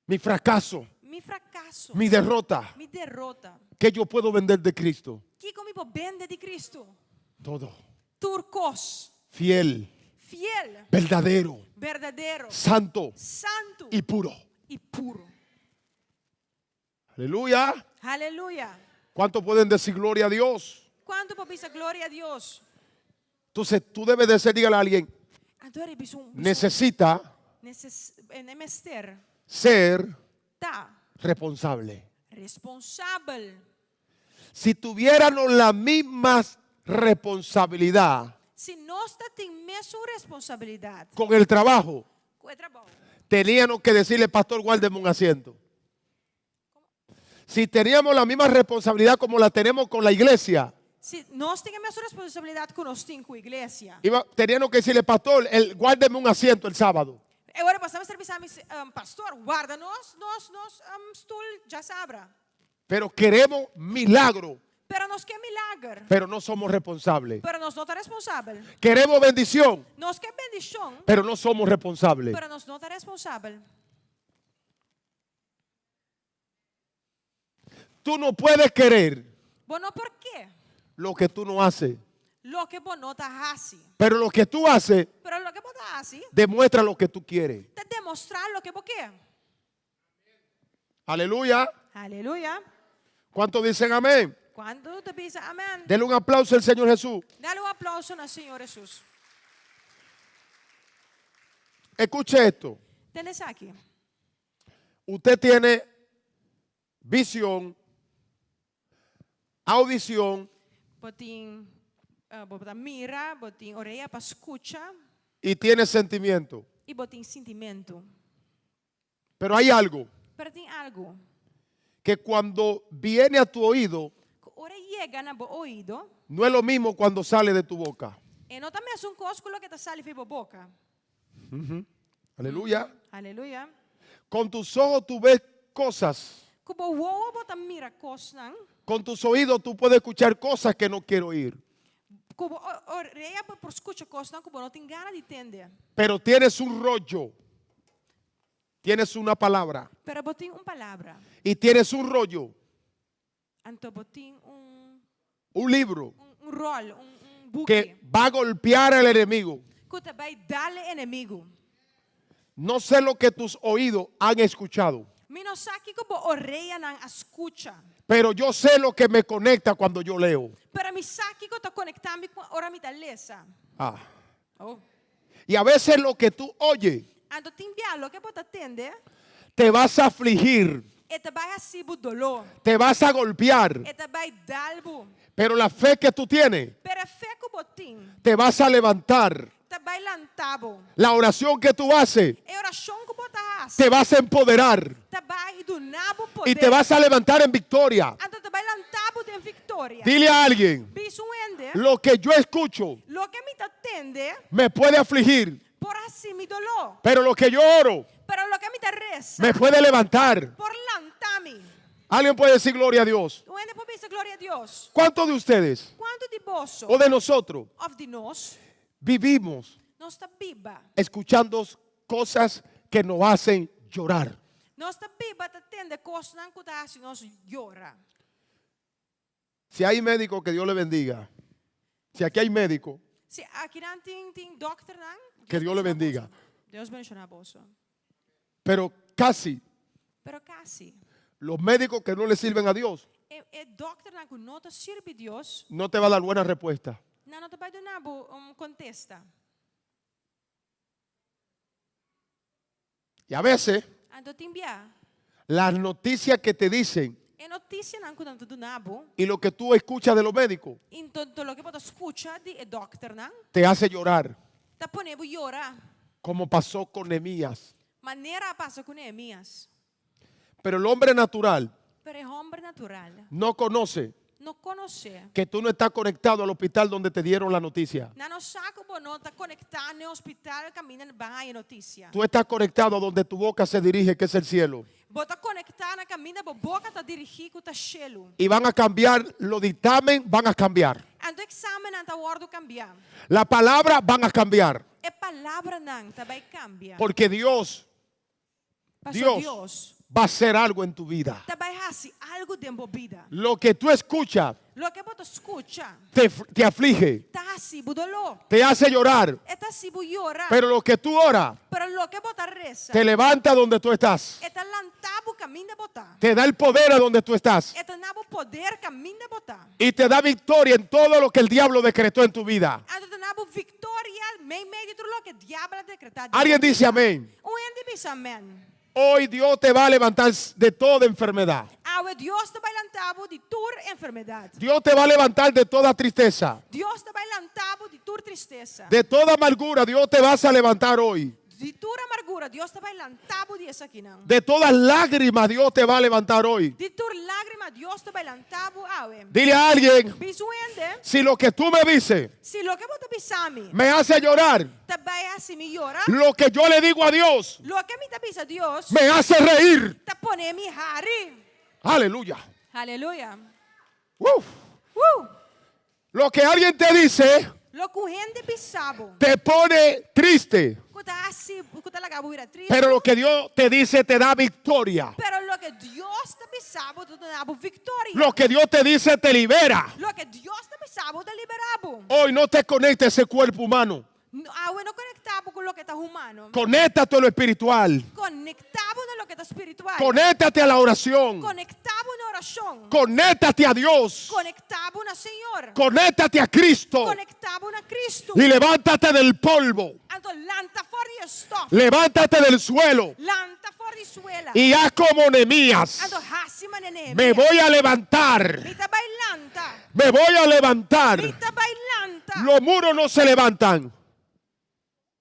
Mi fracaso. Mi frakaso. Mi derrota. Mi derota. Qué yo puedo vender de Cristo? Kiko mi por bende di Cristo? Todo. Tur kos. Fiel. Fiel. Berdadero. Berdadero. Santo. Santu. Y puro. I puru. Aleluya. Aleluya. ¿Cuántos pueden decir gloria a Dios? Kuantu por bisa gloria a Dios? Entonces tú debes de ser, dígale a alguien, Anto eri bisa un necesita neces e mester ser ta responsable. responsabel. Si tuviéramos la misma responsabilidad Si nos tatin mesun responsabilidat con el trabajo, ku e trabou. teníamos que decirle, pastor, guárdeme un asiento. Si teníamos la misma responsabilidad como la tenemos con la iglesia, Si nos tin e mesun responsabilidat ku nos tin ku iglesia. iba, teníamos que decirle, pastor, el, guárdeme un asiento el sábado. E ora pastor mester bisa mi, pastor, warda nos, nos, nos um, stul djasabra. Pero queremos milagro, Pero nos ke milager. pero no somos responsables. Pero nos no ta responsabel. Queremos bendición, Nos ke bendishon, pero no somos responsables. pero nos no ta responsabel. Tú no puedes querer Bo no por ke lo que tú no haces. loke bo no ta hasi. Pero lo que tú haces Pero loke bo ta hasi demuestra lo que tú quieres. ta demostrá loke bo ke. Aleluya. Aleluya. ¿Cuántos dicen amén? Kuantu ta bisa amèn? Denle un aplauso al Señor Jesús. Dale un aplouso na Señor Hesus. Escuche esto. Tende esaki. Usted tiene visión, audición. Bo tin, bo ta mira, bo tin orea pa skucha. Y tiene sentimiento. I bo tin sintimentu. Pero hay algo. Pero tin algu. Que cuando viene a tu oído. Ku ora yega na bo oido. No es lo mismo cuando sale de tu boca. E no ta mesun kos ku loke ta sali for di bo boka. Aleluya. Aleluya. Con tus ojos tú ves cosas. Ku bo wowo bo ta mira kosnan. Con tus oídos tú puedes escuchar cosas que no quiero oír. Ku bo orea bo por skucha kosnan ku bo no tin gana di tende. Pero tienes un rollo. Tienes una palabra. Pero bo tin un palabra. Y tienes un rollo. Anto bo tin un Un libro. Un rol, un buki. Que va a golpear al enemigo. Ku ta bai dal e enemigu. No sé lo que tus oídos han escuchado. Mi no sa kiko bo oreanan a skucha. Pero yo sé lo que me conecta cuando yo leo. Pero mi sa kiko ta konektá mi ora mi ta lesa. Ah. Oh. Y a veces lo que tú oyes. Anto tin bia loke bo ta tende. Te vas a afligir. E ta bai hasi bo doló. Te vas a golpear. E ta bai dal bo. Pero la fe que tú tienes Pero e fe ku bo tin te vas a levantar. ta bai lanta bo. La oración que tú haces E orashon ku bo ta hasi te vas a empoderar ta bai duna bo y poder. te vas a levantar en victoria. Anto ta bai lanta bo den viktoria. Dile a alguien, Bisa un hende, lo que yo escucho loke mi ta tende me puede afligir, por hasi mi doló, pero lo que yo oro pero loke mi ta resa me puede levantar. por lanta mi. Alguien puede decir gloria a Dios. Un hende por bisa gloria na Dios. ¿Cuántos de ustedes Kuantu di boso o de nosotros òf di nos vivimos nos ta biba? escuchando cosas que nos hacen llorar? Nos ta biba ta tende kosnan ku ta hasi nos yora. Si hay médico, que Dios le bendiga. Si aquí hay médico, Si akinan tin tin dòkternan, que Dios le bendiga. Dios bendishoná boso. Pero casi Pero kasi los médicos que no le sirven a Dios e e dòkternan ku no ta sirbi Dios, no te va a dar buena respuesta. nan no ta bai duna bo un kontesta. Y a veces Anto tin bia las noticias que te dicen e notisianan ku nan ta duna bo y lo que tú escuchas de los médicos i loke bo ta skucha di e dòkternan te hace llorar, ta pone bo yora. como pasó con Nehemías. Manera a pasa ku Nehemías. Pero el hombre natural Pero e hòmber natural no conoce no konosé. que tú no estás conectado al hospital donde te dieron la noticia. Nan no sa ku bo no ta konektá na hospital kaminda b'a haña notisia. Tú estás conectado a donde tu boca se dirige, que es el cielo. Bo ta konektá na kaminda bo boka ta dirigí ku ta shelu. Y van a cambiar, los dictamen van a cambiar. Anto èksamennan ta wòrdu kambiá. La palabra van a cambiar. E palabranan ta bai kambia. Porque Dios, Paso Dios Dios va a hacer algo en tu vida. ta bai hasi algu den bo bida. Lo que tú escuchas Loke bo ta skucha te aflige, ta hasi bo doló. te hace llorar. E ta hasi bo yora. Pero lo que tú oras Pero loke bo ta resa te levanta donde tú estás. e ta lanta bo kaminda bo ta. Te da el poder a donde tú estás. E ta duna bo poder kaminda bo ta. Y te da victoria en todo lo que el diablo decretó en tu vida. Anto ta duna bo viktoria meimei di tur loke diabel a dekretá. Alguien dice amén. Un hende bisa amèn. Hoy Dios te va a levantar de toda enfermedad. Awe Dios ta bai lanta bo di tur enfermedat. Dios te va a levantar de toda tristeza. Dios ta bai lanta bo di tur tristesa. De toda amargura, Dios te vas a levantar hoy. Di tur amargura, Dios ta bai lanta bo di esakinan. De todas lágrimas, Dios te va a levantar hoy. Di tur lágrima, Dios ta bai lanta bo awe. Dile a alguien, Bisa un hende, si lo que tú me dices si loke bo ta bisa mi, me hace llorar, ta bai hasi mi yora, lo que yo le digo a Dios loke mi ta bisa Dios, me hace reír. ta pone mi hari. Aleluya. Aleluya. Uf. Woo! Lo que alguien te dice Loke un hende bisa bo, te pone triste, ku ta hasi, ku ta laga bo bira tristu. pero lo que Dios te dice te da victoria. Pero loke Dios ta bisa bo ta duna bo viktoria. Lo que Dios te dice te libera. Loke Dios ta bisa bo ta liberá bo. Hoy no te conectes a ese cuerpo humano. Awe no konektá bo ku loke ta humano. Conéctate a lo espiritual. Konektá bo na loke ta spiritual. Conéctate a la oración. Konektá bo na orashon. Conéctate a Dios. Konektá bo na Señor. Conéctate a Cristo. Konektá bo na Kristu. Y levántate del polvo. Anto lanta for di stòf. Levántate del suelo. Lanta for di suela. Y haz como Nehemías. Anto hasi manera Nehemías. Me voy a levantar. Mi ta bai lanta. Me voy a levantar. Mi ta bai lanta. Los muros no se levantan.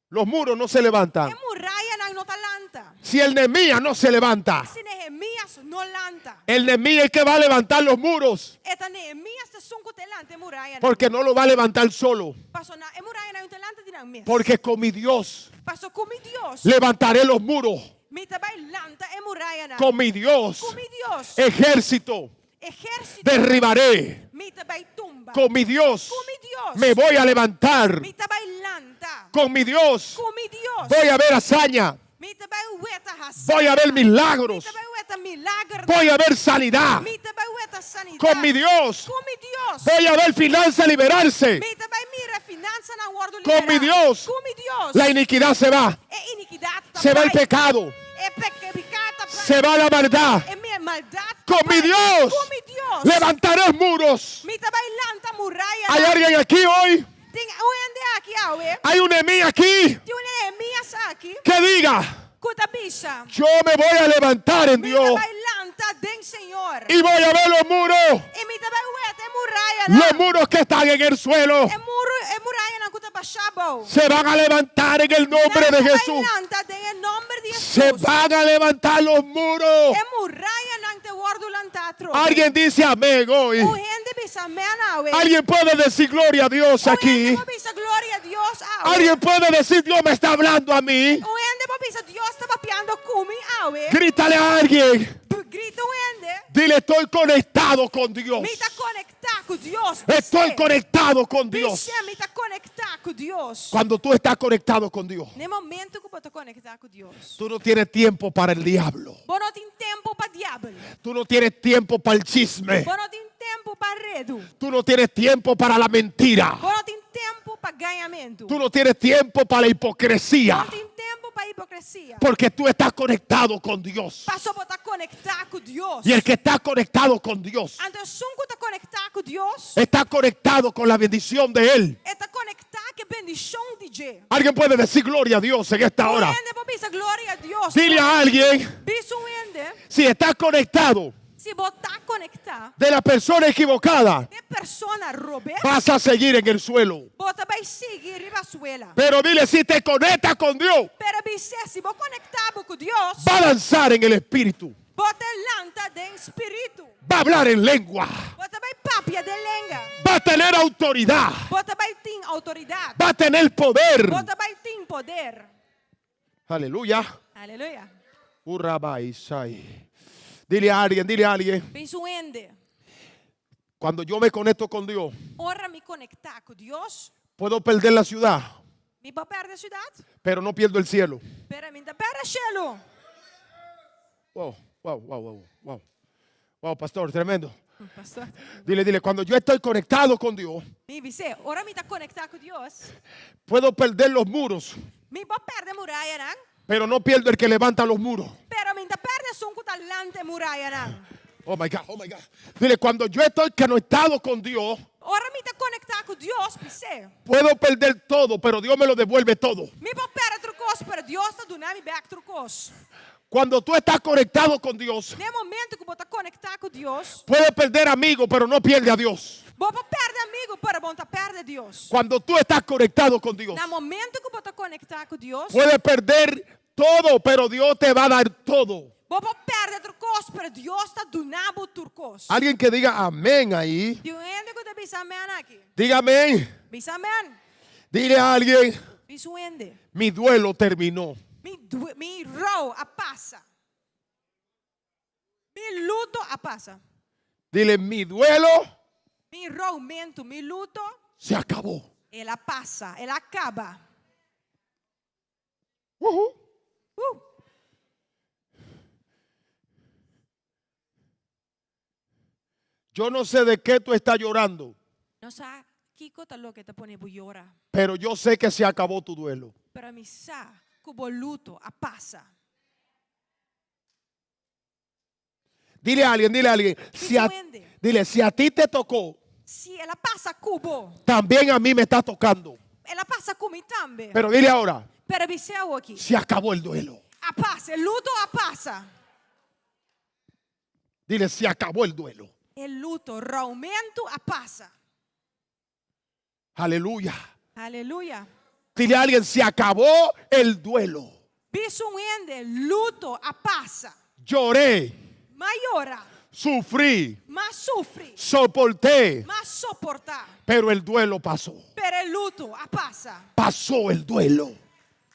Los muros no se levantan. E murayanan no ta lanta. Si el Nehemías no se levanta, Si Nehemías no lanta. el Nehemías es que va a levantar los muros. E ta Nehemías ta esun ku ta lanta e murayanan. Porque no lo va a levantar solo. Paso na e murayanan no ta lanta di nan mes. Porque con mi Dios Paso ku mi Dios. levantaré los muros. Mi ta bai lanta e murayanan. Con mi Dios, Ku mi Dios. ejército, Ehérsito. derribaré. Mi ta bai tumba. Con mi Dios, Ku mi Dios. me voy a levantar. Mi ta bai lanta. Con mi Dios, Ku mi Dios. voy a ver hazaña. Mi ta bai weta hazaña. Voy a ver milagros. Mi ta bai weta milager. Voy a ver sanidad. Mi ta bai weta sanidat. Con mi Dios, Ku mi Dios. voy a ver finanza liberarse. Mi ta bai mira finansanan wòrdu Con liberá. mi Dios, Ku mi Dios. la iniquidad se va. E inikidat ta Se va el bai. pecado. E piká ta bai. Se va la maldad. E maldat Con mi bai. Dios, Ku mi Dios. levantaré muros. Mi ta bai lanta muraya. Hay alguien aquí hoy. Tin un hende aki awe. Hay un Nehemías aquí Tin un Nehemías aki. que diga: Ku ta bisa. Yo me voy a levantar en Mi Dios. ta bai lanta. lanta den Señor. Y voy a ver los muros. I mi ta bai weta e murayanan. Los muros que están en el suelo. E muru, e murayanan ku ta bashá abou. Se van a levantar en el nombre Nan de ta bai Jesús. lanta den e nòmber di Se Hesus. van a levantar los muros. E murayanan ta wòrdu lantá atrobe. Alguien dice amén hoy. Un hende bisa amèn awe. Alguien puede decir gloria a Dios Un aquí. hende por bisa gloria a Dios awe. Alguien puede decir Dios me está hablando a mí. Un hende por bisa Dios ta papiando ku mi awe. Grítale a alguien. Grita un hende. Dile, estoy conectado con Dios. Mi ta konektá ku Dios. Estoy conectado con Dios. Bis'é, mi ta konektá ku Dios. Cuando tú estás conectado con Dios, Na momento ku bo ta konektá ku Dios. tú no tienes tiempo para el diablo. Bo no tin tempu pa diabel. Tú no tienes tiempo para el chisme. Bo no tin tempu pa redu. Tú no tienes tiempo para la mentira. Bo no tin tempu pa gañamentu. Tú no tienes tiempo para la hipocresía. Bo no tin tempu pa hipokresia. Porque tú estás conectado con Dios. Paso bo ta konektá ku Dios. Y el que está conectado con Dios Anto esun ku ta konektá ku Dios, está conectado con la bendición de Él. e ta konektá ku e bendishon di dje. Alguien puede decir gloria a Dios en esta hora. Un hende por bisa gloria a Dios. Dile a alguien, Bisa un hende, si estás conectado si bo ta konektá de la persona equivocada, na e persona robes, vas a seguir en el suelo. bo ta bai sigui riba suela. Pero dile, si te conectas con Dios, Pero bis'é, si bo konektá bo ku Dios, va a danzar en el espíritu, bo ta lanta den spiritu. va a hablar en lengua, Bo ta bai papia den lenga. va a tener autoridad, Bo ta bai tin outoridat. va a tener poder. Bo ta bai tin poder. Aleluya. Aleluya. Urrabaisai. Dile a alguien, dile a alguien. Bisa un hende. Cuando yo me conecto con Dios, Ora mi konektá ku Dios, puedo perder la ciudad, mi por pèrdè siudat, pero no pierdo el cielo. pero mi n' ta pèrdè shelu. Wow, wow, wow, wow, wow. Wow, pastor, tremendo. Pastor. Dile, dile, cuando yo estoy conectado con Dios, Mi bis'é, ora mi ta konektá ku Dios, puedo perder los muros, mi por pèrdè murayanan, pero no pierdo el que levanta los muros. pero mi n' ta pèrdè esun ku ta lanta e murayanan. Oh my God, oh my God. Dile, cuando yo estoy conectado con Dios, Ora mi ta konektá ku Dios, bis'é. puedo perder todo, pero Dios me lo devuelve todo. Mi por pèrdè tur kos, pero Dios ta duna mi bèk tur kos. Cuando tú estás conectado con Dios, Na momento ku bo ta konektá ku Dios, puedes perder amigos, pero no pierde a Dios. bo por pèrdè amigu, pero bo n' ta pèrdè Dios. Cuando tú estás conectado con Dios, Na momento ku bo ta konektá ku Dios, puedes perder todo, pero Dios te va a dar todo. bo por pèrdè tur kos, pero Dios ta duna bo tur kos. Alguien que diga amén ahí. Tin un hende ku ta bisa amèn aki. Diga amén. Bisa amèn. Dile a alguien, Bisa un hende. mi duelo terminó. Mi, mi rou a pasa. Mi luto a pasa. Dile, mi duelo Mi roumentu, mi luto, se acabó. el a pasa, el a kaba. Uhu. Yo no sé de qué tú estás llorando, No sa kiko ta loke ta pone bo yora. pero yo sé que se acabó tu duelo. Pero mi sa ku bo luto a pasa. Dile a alguien, dile a alguien, si a, duende. dile, si a ti te tocó, Si el a pasa ku bo, también a mí me está tocando. el a pasa ku mi tambe. Pero dile ahora, Pero bis'é aki. se acabó el duelo. A pasa, e luto a pasa. Dile, se acabó el duelo. E luto, roumentu a pasa. Aleluya. Aleluya. Dile a alguien, se acabó el duelo. Bisa un hende, luto a pasa. Lloré, M'a yora, sufrí, m'a sufri, soporté, m'a soportá. pero el duelo pasó. Pero e luto a pasa. Pasó el duelo.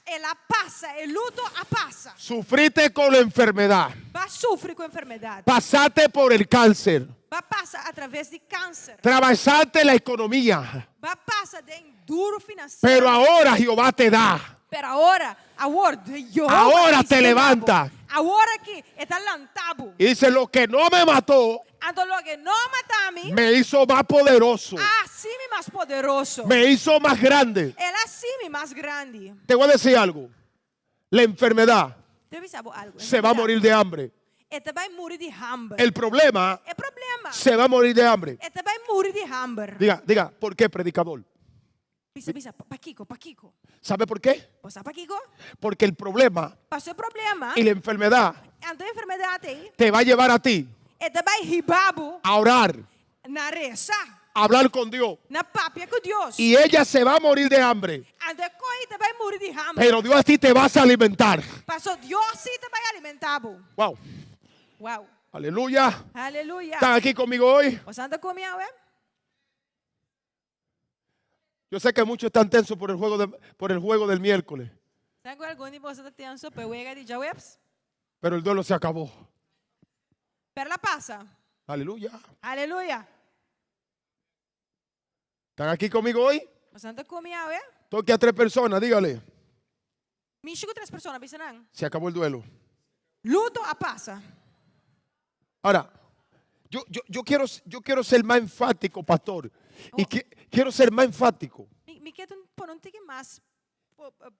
El a pasa, e luto a pasa. Sufriste con la enfermedad. B'a sufri ku enfermedat. Pasaste por el cáncer. B'a pasa atraves di kanser. Travesaste la economía. B'a pasa den duru finansiero. Pero ahora Jehová te da. Pero awor, awor, Jehová Ahora te ta levanta. Awor aki e ta lanta bo. Y dice, lo que no me mató, Anto loke no a mata mi, me hizo más poderoso. a hasi mi mas poderoso. Me hizo más grande. El a hasi mi mas grandi. Te voy a decir algo. La enfermedad Mi ta bisa bo algu. se va a morir de hambre. E ta bai muri di hamber. El problema E problema. se va a morir de hambre. E ta bai muri di hamber. Diga, diga, ¿por qué, predicador? Bisa, bisa, pakiko, pakiko. ¿Sabe por qué? Bo sa pakiko? Porque el problema Paso e problema y la enfermedad Anto enfermedat ei. Te va a llevar a ti. E ta bai hiba bo. A orar. Na resa. A hablar con Dios. Na papia ku Dios. Y ella se va a morir de hambre. Anto e koi ta bai muri di hamber. Pero Dios a ti te vas a alimentar. Paso Dios sí ta bai alimentá bo. Wow. Wow. Aleluya. Aleluya. Están aquí conmigo hoy? Boso ta ku mi awe? Yo sé que muchos están tensos por el juego, de, por el juego del miércoles. Sa ku algun di boso ta tenso pa e wega di djaweps? Pero el duelo se acabó. Pero el a pasa. Aleluya. Aleluya. ¿Están aquí conmigo hoy? Boso ta ku mi awe? Toque a tres personas, dígale. Mishi ku tres persona, bisa nan. Se acabó el duelo. Luto a pasa. Ahora, yo, yo, yo quiero, yo quiero ser más enfático, pastor. Y que, quiero ser más enfático. Mi, mi ke pone un tiki mas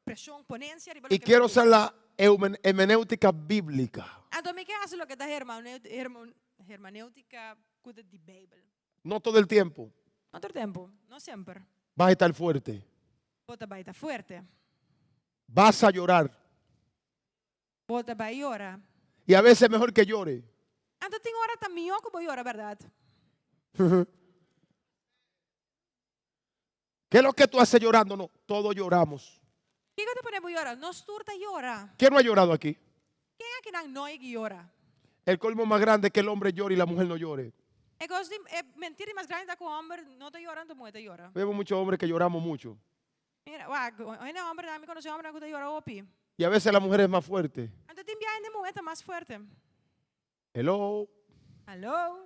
preshon, ponensia riba Y loke quiero mi usar la hermenéutica bíblica. Anto mi ke hasi loke ta hermenéutica ku ta di Beibel. No todo el tiempo. No tur tempu, no semper. Vas a estar fuerte. Bo ta bai ta fuerte. Vas a llorar. Bo ta bai yora. Y a veces es mejor que llore. Anto tin ora ta mihó ku bo yora, bèrdat? ¿Qué es lo que tú haces llorando? No, todos lloramos. Kiko ta pone bo yora? Nos tur ta yora. ¿Quién no ha llorado aquí? Ken akinan no a yora? El colmo más grande es que el hombre llore y la mujer no llore. E kos di e mentira di mas grandi ta ku hòmber no ta yora anto muhé ta yora. Vemos muchos hombres que lloramos mucho. Mira, wak, hende hòmbernan, mi konosé hòmbernan ku ta yora hopi. Y a veces la mujer es más fuerte. Anto tin bia hende muhé ta mas fuerte. Hello. Hallo.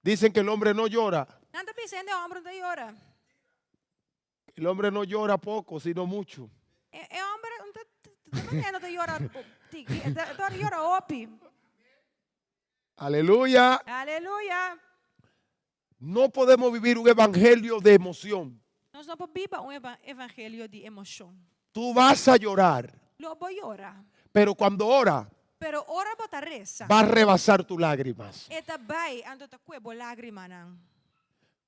Dicen que el hombre no llora. Nan ta bisa hende hòmber no ta yora. El hombre no llora poco, sino mucho. E e hòmber no ta ta manera no ta yora tiki, e ta ta yora hopi. Aleluya. Aleluya. No podemos vivir un evangelio de emoción. Nos no por biba un evangelio di emoshon. Tú vas a llorar. Lo bo yora. Pero cuando ora, Pero ora bo ta resa. Va a rebasar tus lágrimas. E ta bai anto ta kue bo lágrimanan.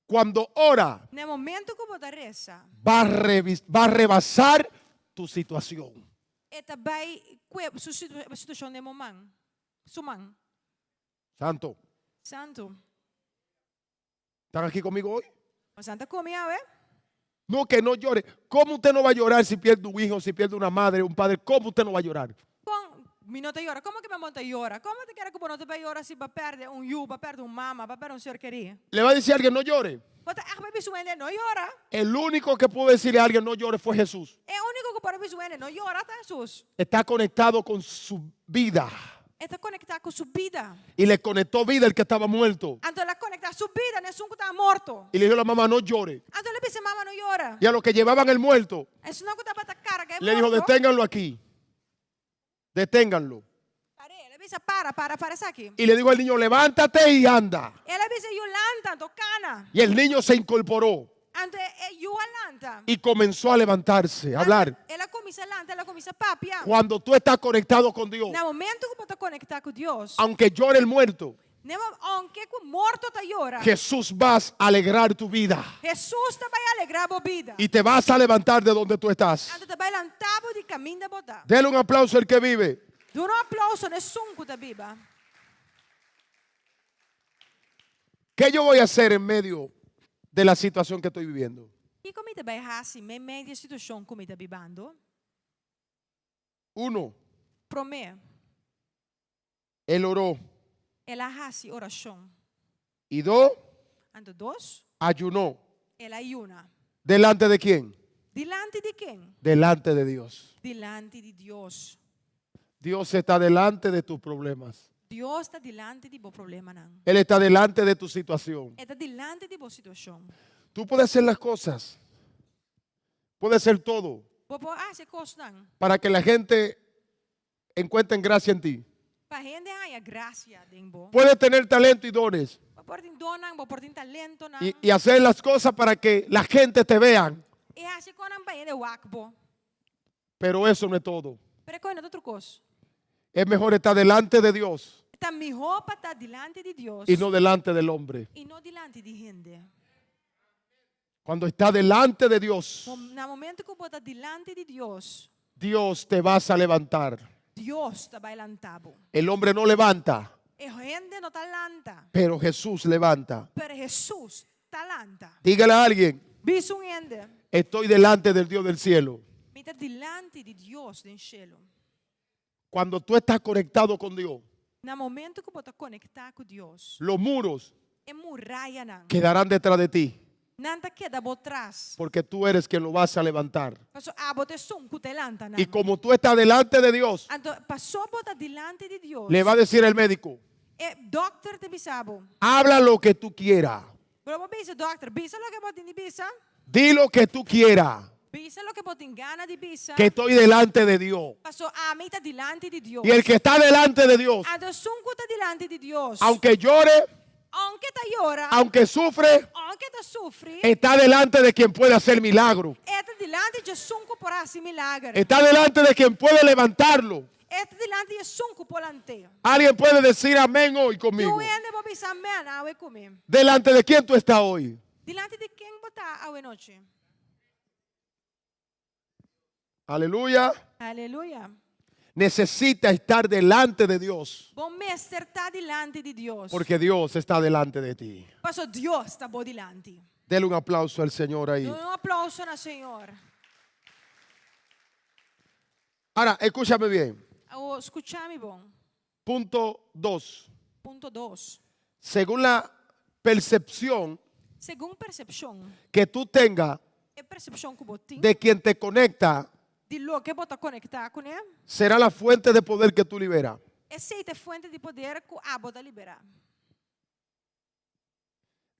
Cuando ora, Na e momento ku bo ta resa. Va a va a rebasar tu situación. E ta bai kue su situashon den bo man, su man. Santo. Santo. Están aquí conmigo hoy? Boso ta ku mi awe? No, que no llore. ¿Cómo usted no va a llorar si pierde un hijo, si pierde una madre, un padre? ¿Cómo usted no va a llorar? Kon mi no ta yora? Komo ku mi no ta yora? Komo ta kere ku bo no ta bai yora si bo a pèrdè un yu, bo a pèrdè un mama, bo a pèrdè un ser kerí? Le va a decir a alguien, no llore. Bo ta ègt bai bisa un hende, no yora? El único que pudo decirle a alguien, no llore, fue Jesús. E úniko ku por a bisa un hende, no yora, ta Hesus. Está conectado con su vida. E ta konektá ku su bida. Y le conectó vida al que estaba muerto. Anto el a konektá su bida na esun ku tabata morto. Y le dijo a la mamá, no llore. Anto el a bisa e mama, no yora. Y a los que llevaban el muerto, Esunnan ku tabata karga e le dijo, morto. deténganlo aquí. Deténganlo. Par'é. El a bisa, para, para, para esaki. Y le dijo al niño, levántate y anda. El a bisa e yu, lanta, anto kana. Y el niño se incorporó. Anto e yu a lanta. Y comenzó a levantarse, a hablar. El a kuminsá lanta, el a kuminsá papia. Cuando tú estás conectado con Dios, Na momento ku bo ta konektá ku Dios, aunque llore el muerto, na ounke ku morto ta yora, Jesús va a alegrar tu vida. Hesus ta bai alegrá bo bida. Y te vas a levantar de donde tú estás. Anto ta bai lanta bo di kaminda bo ta. Dele un aplauso al que vive. Duna un aplouso na esun ku ta biba. ¿Qué yo voy a hacer en medio de la situación que estoy viviendo? Kiko mi ta bai hasi meimei di e situashon ku mi ta bibando? Uno. Promé. Él oró. El a hasi orashon. Y dos. Anto dos. Ayunó. El a yuna. ¿Delante de quién? Dilanti di ken? Delante de Dios. Dilanti di Dios. Dios está delante de tus problemas. Dios ta dilanti di bo problemanan. Él está delante de tu situación. E ta dilanti di bo situashon. Tú puedes hacer las cosas. Puedes hacer todo. Bo por hasi e kosnan. Para que la gente encuentren gracia en ti. Pa hende haña gracia den bo. Puedes tener talento y dones. Bo por tin donnan, bo por tin talentonan. Y, y hacer las cosas para que la gente te vean. I hasi kosnan pa hende wak bo. Pero eso no es todo. Pero esei no ta tur kos. Es mejor estar delante de Dios Ta mihó pa ta dilanti di Dios. y no delante del hombre. I no dilanti di hende. Cuando está delante de Dios, Na momento ku bo ta dilanti di Dios, Dios te vas a levantar. Dios ta bai lanta bo. El hombre no levanta. E hende no ta lanta. Pero Jesús levanta. Pero Hesus ta lanta. Dígale a alguien. Bisa un hende. Estoy delante del Dios del cielo. Mi ta dilanti di Dios den shelu. Cuando tú estás conectado con Dios. Na momento ku bo ta konektá ku Dios. Los muros. E murayanan. Quedarán detrás de ti. Nan ta keda bo tras. Porque tú eres quien lo vas a levantar. Paso abo ta esun ku ta lanta nan. Y como tú estás delante de Dios. Anto paso bo ta dilanti di Dios. Le va a decir el médico. E dòkter ta bisa bo. Habla lo que tú quieras. Bo por bisa dòkter, bisa loke bo tin di bisa. Di lo que tú quieras. Bisa loke bo tin gana di bisa. Que estoy delante de Dios. Paso ami ta dilanti di Dios. Y el que está delante de Dios. Anto esun ku ta dilanti di Dios. Aunque llore. Aunke ta yora. Aunque sufre. Aunke ta sufri. Está delante de quien puede hacer milagro. E ta dilanti di esun ku por hasi milager. Está delante de quien puede levantarlo. E ta dilanti di esun ku por lant'é. Alguien puede decir amén hoy conmigo. Tin un hende por bisa amén awe ku mi. Delante de quién tú estás hoy? Dilanti di ken bo ta awe nochi? Aleluya. Aleluya. Necesita estar delante de Dios. Bo mester ta dilanti di Dios. Porque Dios está delante de ti. Paso Dios ta bo dilanti. Dele un aplauso al Señor ahí. Duna un aplauso na Señor. Ahora, escúchame bien. Awor, skucha mi bon. Punto dos. Punto dos. Según la percepción Segun persepshon. que tú tengas E persepshon ku bo tin. de quien te conecta. Di loke bo ta konektá kuné. Será la fuente de poder que tú liberas. Esei ta e fuente di poder ku abo ta liberá.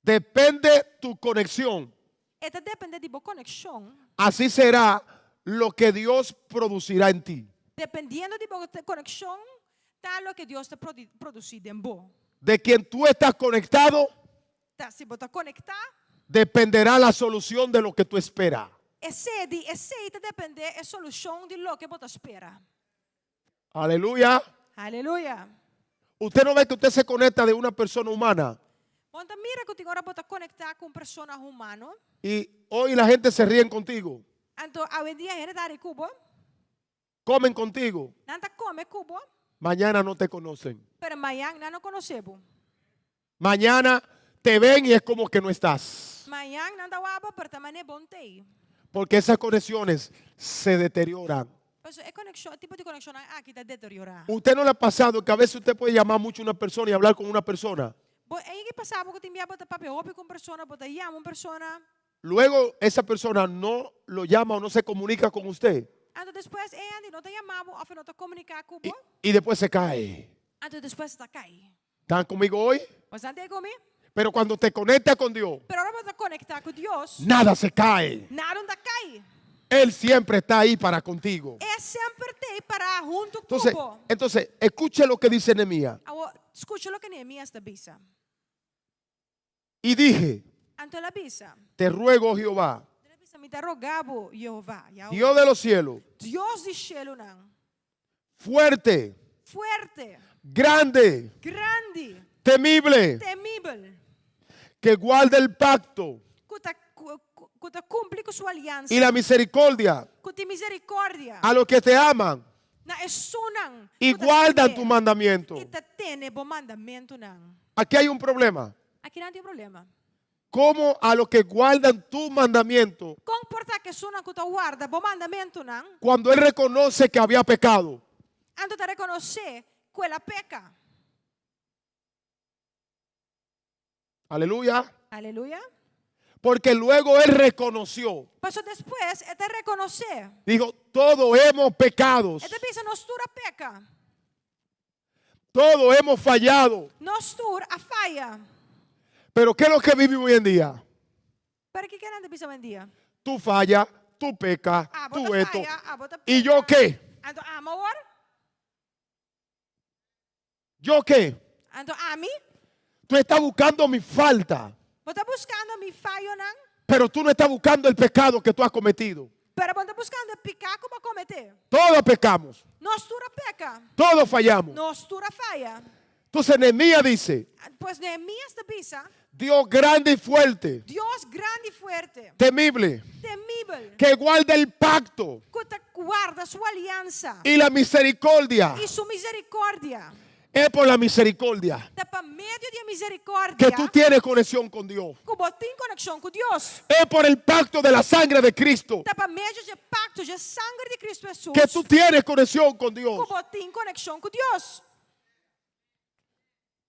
Depende tu conexión. E ta depende di bo konekshon. Así será lo que Dios producirá en ti. Dependiendo di bo konekshon ta loke Dios ta produsí den bo. De quien tú estás conectado. Ta si bo ta konektá. Dependerá la solución de lo que tú esperas. Esei di esei ta dependé e solushon di loke bo ta spera. Aleluya. Aleluya. Usted no ve que usted se conecta de una persona humana. Bo ta mira ku tin ora bo ta konektá ku un persona humano. Y hoy la gente se ríen contigo. Anto awendia hende ta hari ku bo. Comen contigo. Nan ta kome ku bo. Mañana no te conocen. Pero mañan nan no konosé bo. Mañana te ven y es como que no estás. Mañan nan ta wak bo, pero ta manera bon t'ei. Porque esas conexiones se deterioran. Pasobra e konekshon, e tipo di konekshonnan aki ta deteriorá. Usted no le ha pasado que a veces usted puede llamar mucho a una persona y hablar con una persona. Bo a yega pasa bo ku tin bia bo ta papia hopi ku un persona, bo ta yama un persona. Luego esa persona no lo llama o no se comunica con usted. Anto despues e hende no ta yama bo òf e no ta komuniká ku bo. Y después se cae. Anto despues e ta kai. Están conmigo hoy? Bo esnan te ku mi? Pero cuando te conectas con Dios. Pero ora bo ta konektá ku Dios. Nada se cae. Nada no ta kai. Él siempre está ahí para contigo. E semper t'ei para huntu ku Entonces, bo. entonces, escuche lo que dice Nehemías. Awor, skucha loke Nehemías ta bisa. Y dije, Anto el a bisa. Te ruego, oh Jehová. El a bisa, Mi ta roga bo, Jehová, Yahweh. Dios de los cielos. Dios di shelunan. Fuerte. Fuerte. Grande. Grandi. Temible. Temibel. Que guarda el pacto. Ku ta ku ta kumpli ku su aliansa. Y la misericordia. Ku tin misericordia. A los que te aman. Na esunnan. Y guardan tu mandamiento. I ta tene bo mandamentunan. Aquí hay un problema. Akinan tin un problema. Cómo a los que guardan tu mandamiento. Kon por ta ku esunnan ku ta warda bo mandamentunan. Cuando él reconoce que había pecado. Anto ta rekonosé ku el a peka. Aleluya. Aleluya. Porque luego él reconoció. Paso despues e ta rekonosé. Dijo, todos hemos pecado. E ta bisa nos tur a peka. Todos hemos fallado. Nos tur a faya. Pero ¿qué es lo que vivimos hoy en día? Pero kiko nan ta bisa awendia? Tú falla, tú peca, Abo tú ta esto. faya, abo ta ¿Y yo peka. qué? Anto ami awor? ¿Yo qué? Anto ami? Tú estás buscando mi falta. Bo ta buskando mi fayonan. Pero tú no estás buscando el pecado que tú has cometido. Pero bo no ta buskando e piká ku bo a kometé. Todos pecamos. Nos tur a peka. Todos fallamos. Nos tur a faya. Entonces Nehemías dice. Pues Nehemías ta bisa. Dios grande y fuerte. Dios grandi i fuerte. Temible. Temibel. temibel. Que guarda el pacto. Ku ta warda su aliansa. Y la misericordia. I su miserikòrdia. Es por la misericordia. Ta pa medio di e miserikòrdia. Que tú tienes conexión con Dios. Ku bo tin konekshon ku Dios. Es por el pacto de la sangre de Cristo. Ta pa medio di e pakto di e sanger di Kristu Hesus. Que tú tienes conexión con Dios. Ku bo tin konekshon ku Dios.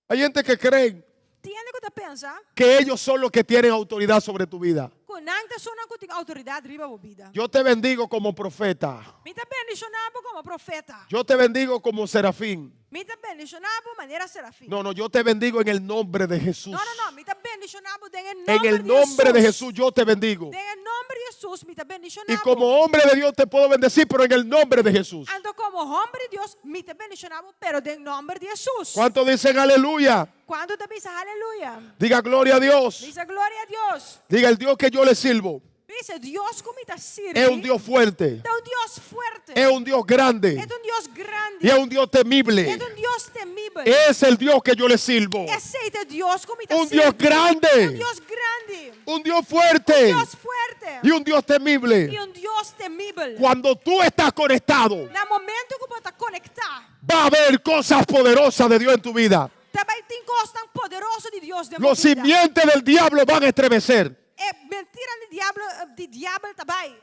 Hay gente que creen Tin hende ku ta pensa. Que ellos son los que tienen autoridad sobre tu vida. Ku nan ta esunnan ku tin outoridat riba bo bida. Yo te bendigo como profeta. Mi ta bendishoná bo komo profeta. Yo te bendigo como serafín. Mi ta bendishoná bo manera serafín. No, no, yo te bendigo en el nombre de Jesús. No, no, no, mi ta bendishoná bo den e nòmber En el di nombre de Hesus. Jesús yo te bendigo. Den e nòmber di Hesus mi ta bendishoná Y bo. como hombre de Dios te puedo bendecir, pero en el nombre de Jesús. Anto komo hòmber di Dios mi ta bendishoná bo, pero den nòmber di Hesus. ¿Cuántos dicen aleluya? Kuantu ta bisa haleluya? Diga gloria a Dios. Bisa gloria a Dios. Diga el Dios que yo le sirvo. Bisa Dios ku mi ta sirbi. Es un Dios fuerte. Ta un Dios fuerte. Es un Dios grande. E ta un Dios grandi. Y es un Dios temible. E ta un Dios temibel. Es el Dios que yo le sirvo. Esei ta e Dios ku mi ta Un sirbi. Dios grande. Un Dios grandi. Un Dios fuerte. Un Dios fuerte. Y un Dios temible. I un Dios temibel. Cuando tú estás conectado. Na momento ku bo ta konektá. Va a haber cosas poderosas de Dios en tu vida. Ta bai tin kosnan poderoso di Dios den bo Los bida. simientes del diablo van a estremecer. E mentiranan di diablo di diabel ta bai.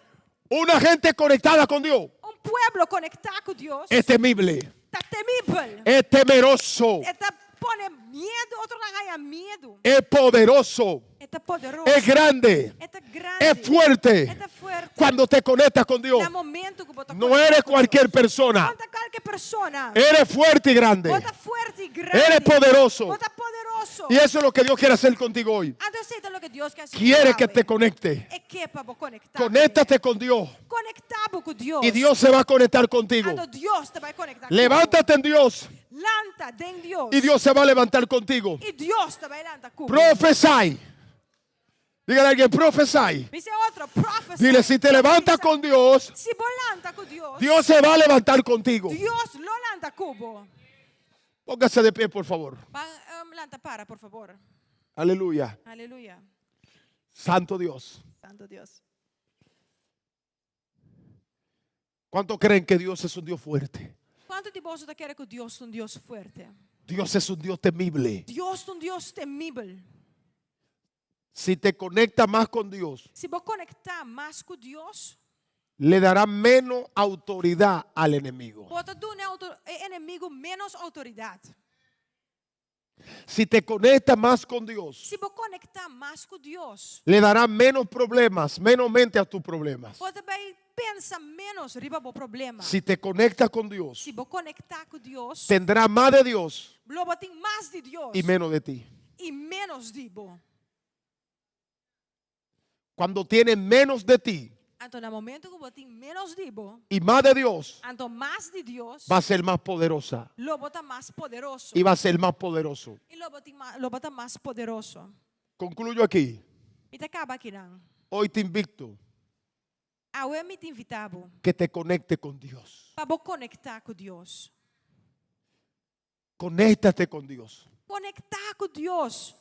Una gente conectada con Dios. Un pueblo konektá ku Dios. Es temible. Ta temibel. Es temeroso. E ta pone miedu, otronan haña miedu. Es poderoso. E ta poderoso. Es grande. E ta grandi. Es fuerte. E ta fuerte. Cuando te conectas con Dios. Na momento ku bo ta No konektá eres ku cualquier Dios. persona. No ta kualke persona. Eres fuerte y grande. Bo ta fuerte i grandi. Eres poderoso. Bo ta poderoso. Y eso es lo que Dios quiere hacer contigo hoy. Anto esei ta loke Dios ke hasi Quiere que awe. te conecte. E ke pa bo konektá. Conéctate con Dios. Konektá bo ku Dios. Y Dios se va a conectar contigo. Anto Dios ta bai konektá ku bo. Levántate en Dios. Lanta den Dios. Y Dios se va a levantar contigo. I Dios ta bai lanta ku bo. Prophesy. Dígale a alguien, prophesy. Bisa otro, prophesy. Dile, si te levantas con Dios, Si bo lanta ku Dios, Dios se va a levantar contigo. Dios lo lanta ku bo. Póngase de pie, por favor. Ban um, lanta para, por fabor. Aleluya. Aleluya. Santo Dios. Santo Dios. ¿Cuántos creen que Dios es un Dios fuerte? Kuantu di boso ta kere ku Dios ta un Dios fuerte? Dios es un Dios temible. Dios ta un Dios temibel. Si te conectas más con Dios, Si bo konektá mas ku Dios, le dará menos autoridad al enemigo. bo ta duna e enemigu ménos outoridat. Si te conectas más con Dios, Si bo konektá mas ku Dios, le dará menos problemas, menos mente a tus problemas. bo ta bai pensa ménos riba bo problema. Si te conectas con Dios, Si bo konektá ku Dios, tendrá más de Dios lo bo tin mas di Dios y menos de ti. i ménos di bo. Cuando tienes menos de ti Anto na momento ku bo tin ménos di bo, y más de Dios, anto mas di Dios, va a ser más poderosa lo bo ta mas poderoso. y va a ser más poderoso. I lo bo tin lo bo ta mas poderoso. Concluyo aquí. Mi ta kaba akinan. Hoy te invito Awe mi ta invitá bo que te conecte con Dios. pa bo konektá ku Dios. Conéctate con Dios. Konektá ku Dios.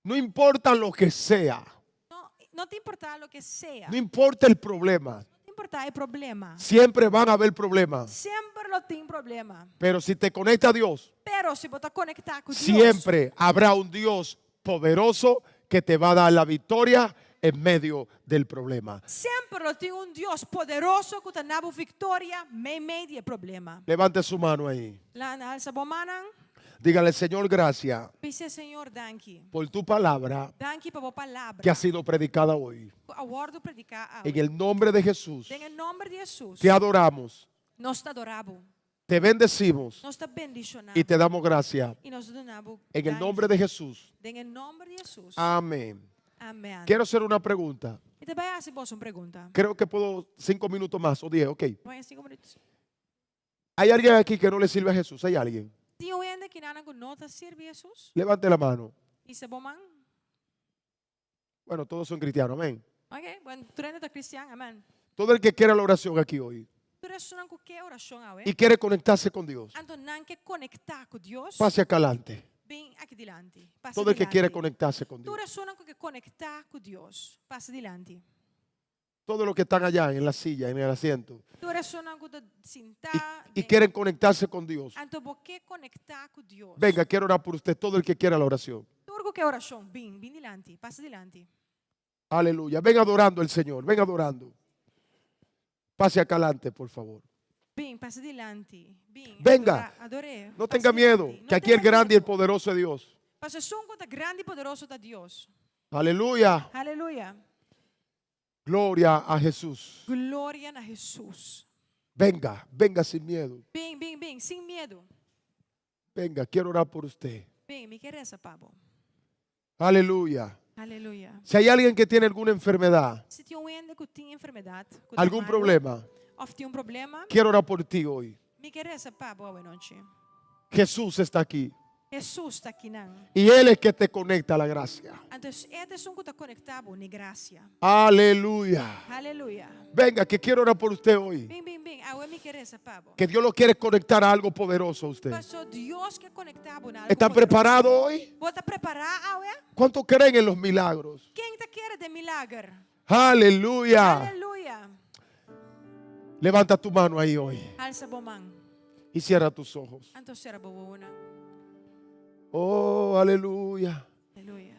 No importa lo que sea. No, no ta importá loke sea. No importa el problema. No ta importá e problema. Siempre van a haber problemas. Semper lo tin problema. Pero si te conectas a Dios, Pero si bo ta konektá ku Dios, siempre habrá un Dios poderoso que te va a dar la victoria en medio del problema. Semper lo tin un Dios poderoso ku ta duna bo viktoria meimei di e problema. Levante su mano ahí. Lan alsa bo mannan. Dígale, Señor, gracias Bisa Señor danki. por tu palabra Danki pa bo palabra que ha sido predicada hoy. ku a wòrdu prediká awe. En el nombre de Jesús, Den e nòmber di Hesus, te adoramos, nos ta adorá bo. te bendecimos Nos ta bendishoná y te damos gracias. I nos ta duna bo En el danki. nombre de Jesús. Den e nòmber di Hesus. Amén. Amèn. Quiero hacer una pregunta. Mi ta bai hasi boso un pregunta. Creo que puedo 5 minutos más o 10, ok. Bai 5 minüt. ¿Hay alguien aquí que no le sirve a Jesús? ¿Hay alguien? Tin un hende akinan ku no ta sirbi Hesus? Levante la mano. Hisa bo man. Bueno, todos son cristianos, amén. Ok, bueno, tur hende ta kristian, amèn. Todo el que quiera la oración aquí hoy Tur esunnan ku ke orashon awe. y quiere conectarse con Dios, Anto nan ke konektá ku Dios. pase acá adelante. Bin aki dilanti. Pasa Todo el que dilanti. quiere conectarse con Dios. Tur esunnan ku ke konektá ku Dios, pasa dilanti. Todos los que están allá en la silla, en el asiento, Tur esunnan ku ta sintá. y quieren conectarse con Dios. Anto bo ke konektá ku Dios. Venga, quiero orar por usted, todo el que quiera la oración. Tur ku ke orashon, bin, bin dilanti, pasa dilanti. Aleluya. Ven adorando al Señor, ven adorando. Pase acá adelante, por favor. Bin, pasa dilanti. Bin, Venga. adorá, ador'é. No Pasa tenga miedo, dilanti. No que aquí el tenga grande y el miedo. poderoso es Dios. Paso esun ku ta grandi i poderoso ta Dios. Aleluya. Aleluya. Gloria a Jesús. Gloria na Hesus. Venga, venga sin miedo. Bin, bin, bin, sin miedu. Venga, quiero orar por usted. Bin, mi ke resa pa bo. Aleluya. Aleluya. Si hay alguien que tiene alguna enfermedad, Si tin un hende ku tin enfermedat, ku ta algún malu, problema, òf tin un problema, quiero orar por ti hoy. mi ke resa pa bo awe nochi. Jesús está aquí. Hesus ta akinan. Y Él es que te conecta a la gracia. Anto e ta esun ku ta konektá bo na grasia. Aleluya. Aleluya. Venga, que quiero orar por usted hoy. Bin, bin, bin. Awe mi ke resa pa bo. Que Dios lo quiere conectar a algo poderoso a usted. Paso Dios ke konektá bo na algu ¿Están poderoso. preparados hoy? Bo ta prepará awe? ¿Cuántos creen en los milagros? Ken ta kere den milager? Aleluya. Aleluya. Levanta tu mano ahí hoy Alsa bo man. y cierra tus ojos. Anto sera bo wowonan. Oh, aleluya. Aleluya.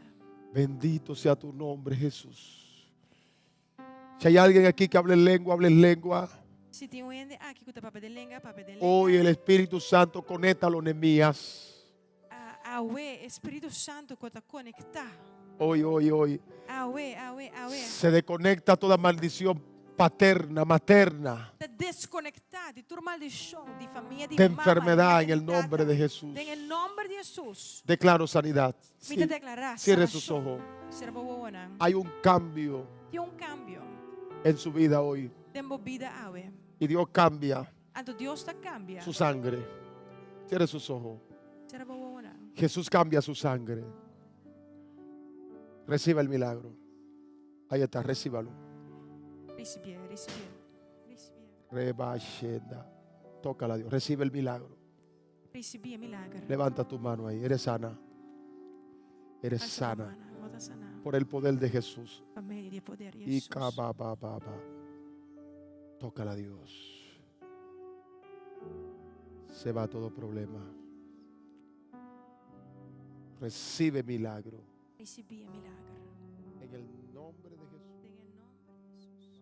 Bendito sea tu nombre, Jesús. Si hay alguien aquí que hable lengua, hable lengua. Si tin un hende aki ku ta papia den lenga, papia den lenga. Hoy el Espíritu Santo conecta a los Nehemías. Awe, Spiritu Santu ku ta konektá. Hoy, hoy, hoy. Awe, awe, awe. Se desconecta toda maldición paterna, materna, Ta deskonektá di tur maldishon di famia di de mama, enfermedad en di el nombre de tata. Jesús. Den e nòmber di Hesus. Declaro sanidad. Mi Sí. ta deklará Cierre sus sanashon. ojos. Sera bo wowonan. Hay un cambio Tin un kambio en su vida hoy. den bo bida awe. Y Dios cambia Anto Dios ta kambia. su sangre. Cierre sus ojos. Sera bo wowonan. Jesús cambia su sangre. Reciba el milagro. Ahí está, recíbalo. Risibié, risibié, risibié. Rebashenda. Tócala a Dios. Recibe el milagro. Risibí e milager. Levanta tu mano ahí. Eres sana. Eres Alsa bo sana. man, bo ta sana. Por el poder de Jesús. Pa medio di e poder di Y Hesus. ba, ba, ba, ba. Tócala a Dios. Se va todo problema. Recibe milagro. Risibí e milager. En el nombre de Jesús. Den e nòmber di Hesus.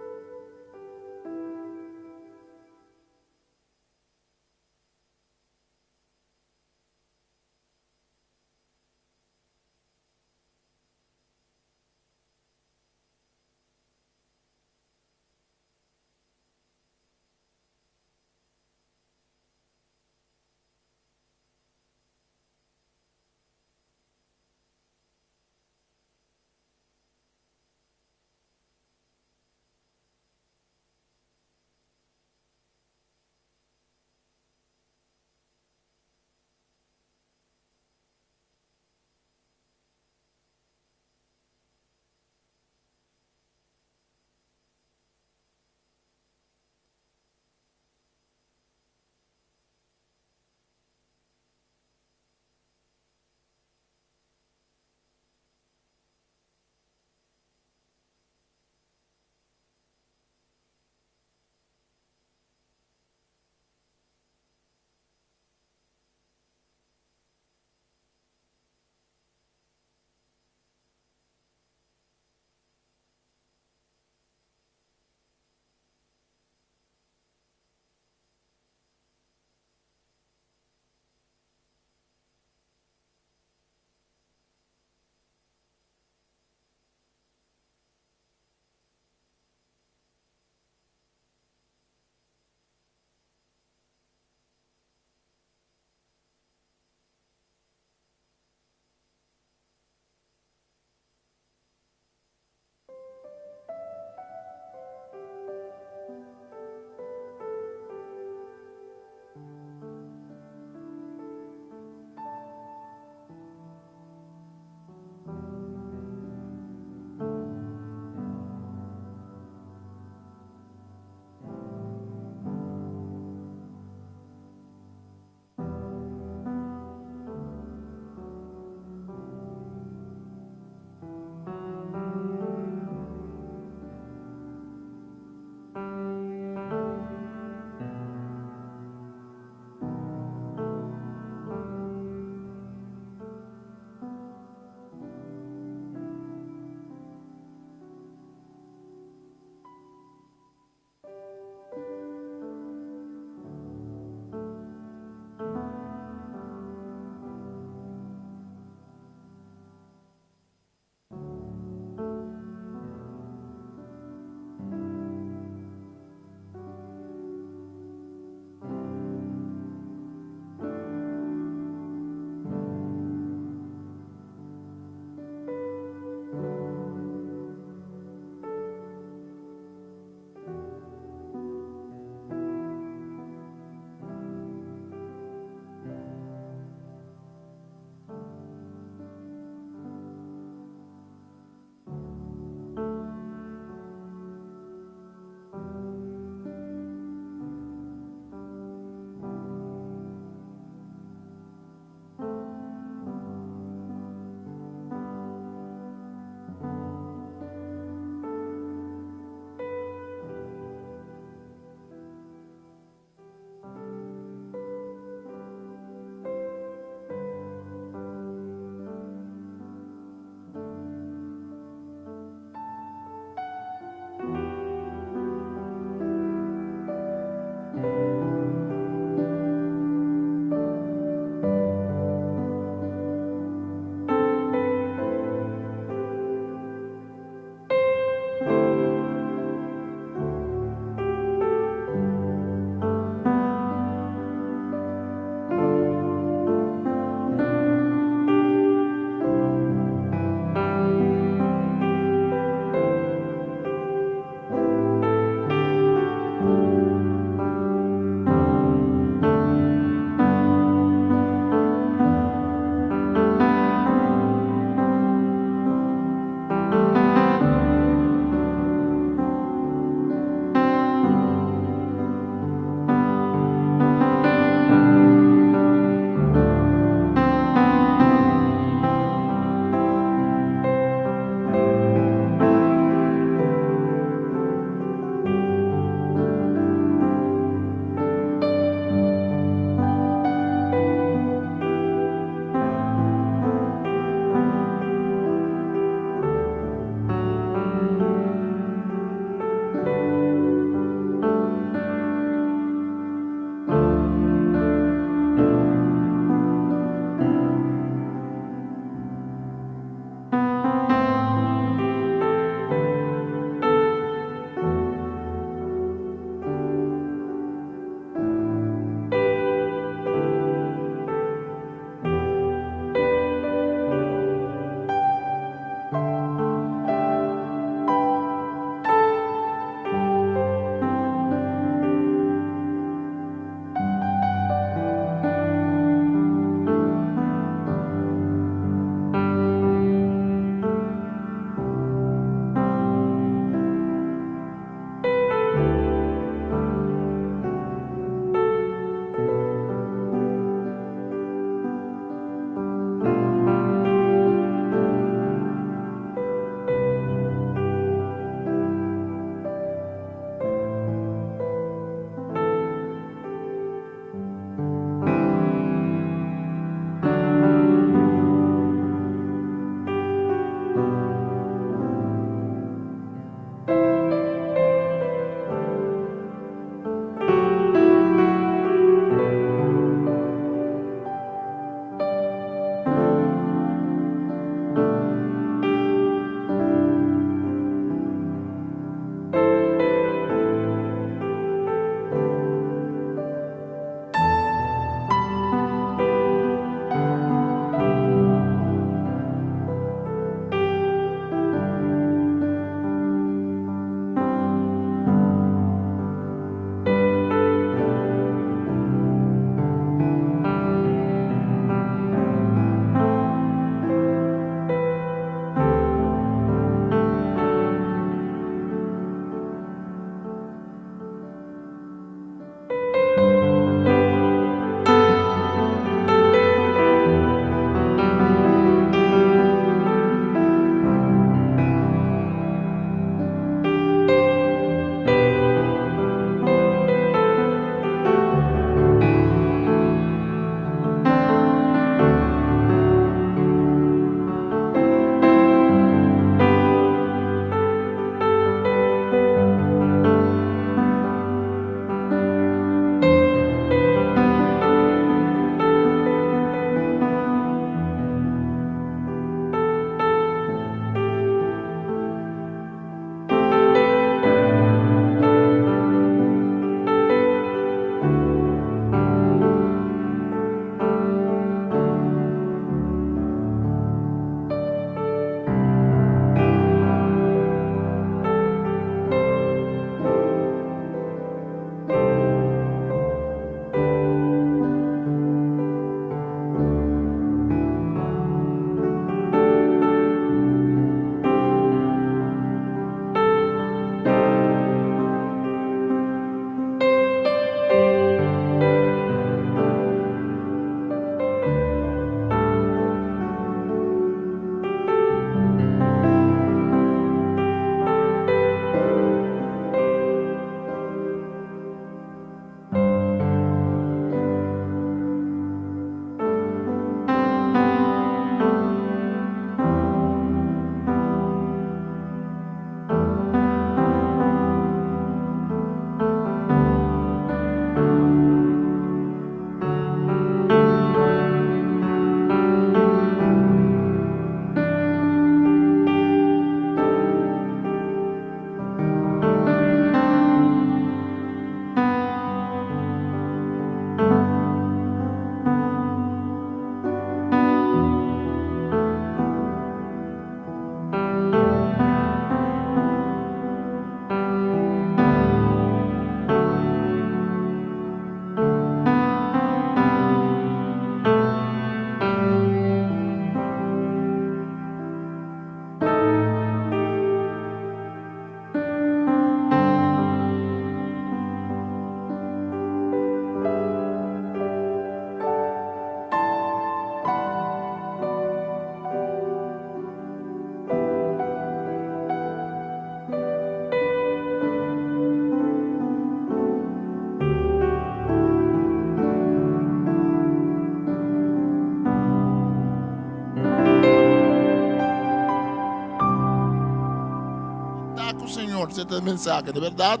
Esei ta e mensahe, no bèrdat?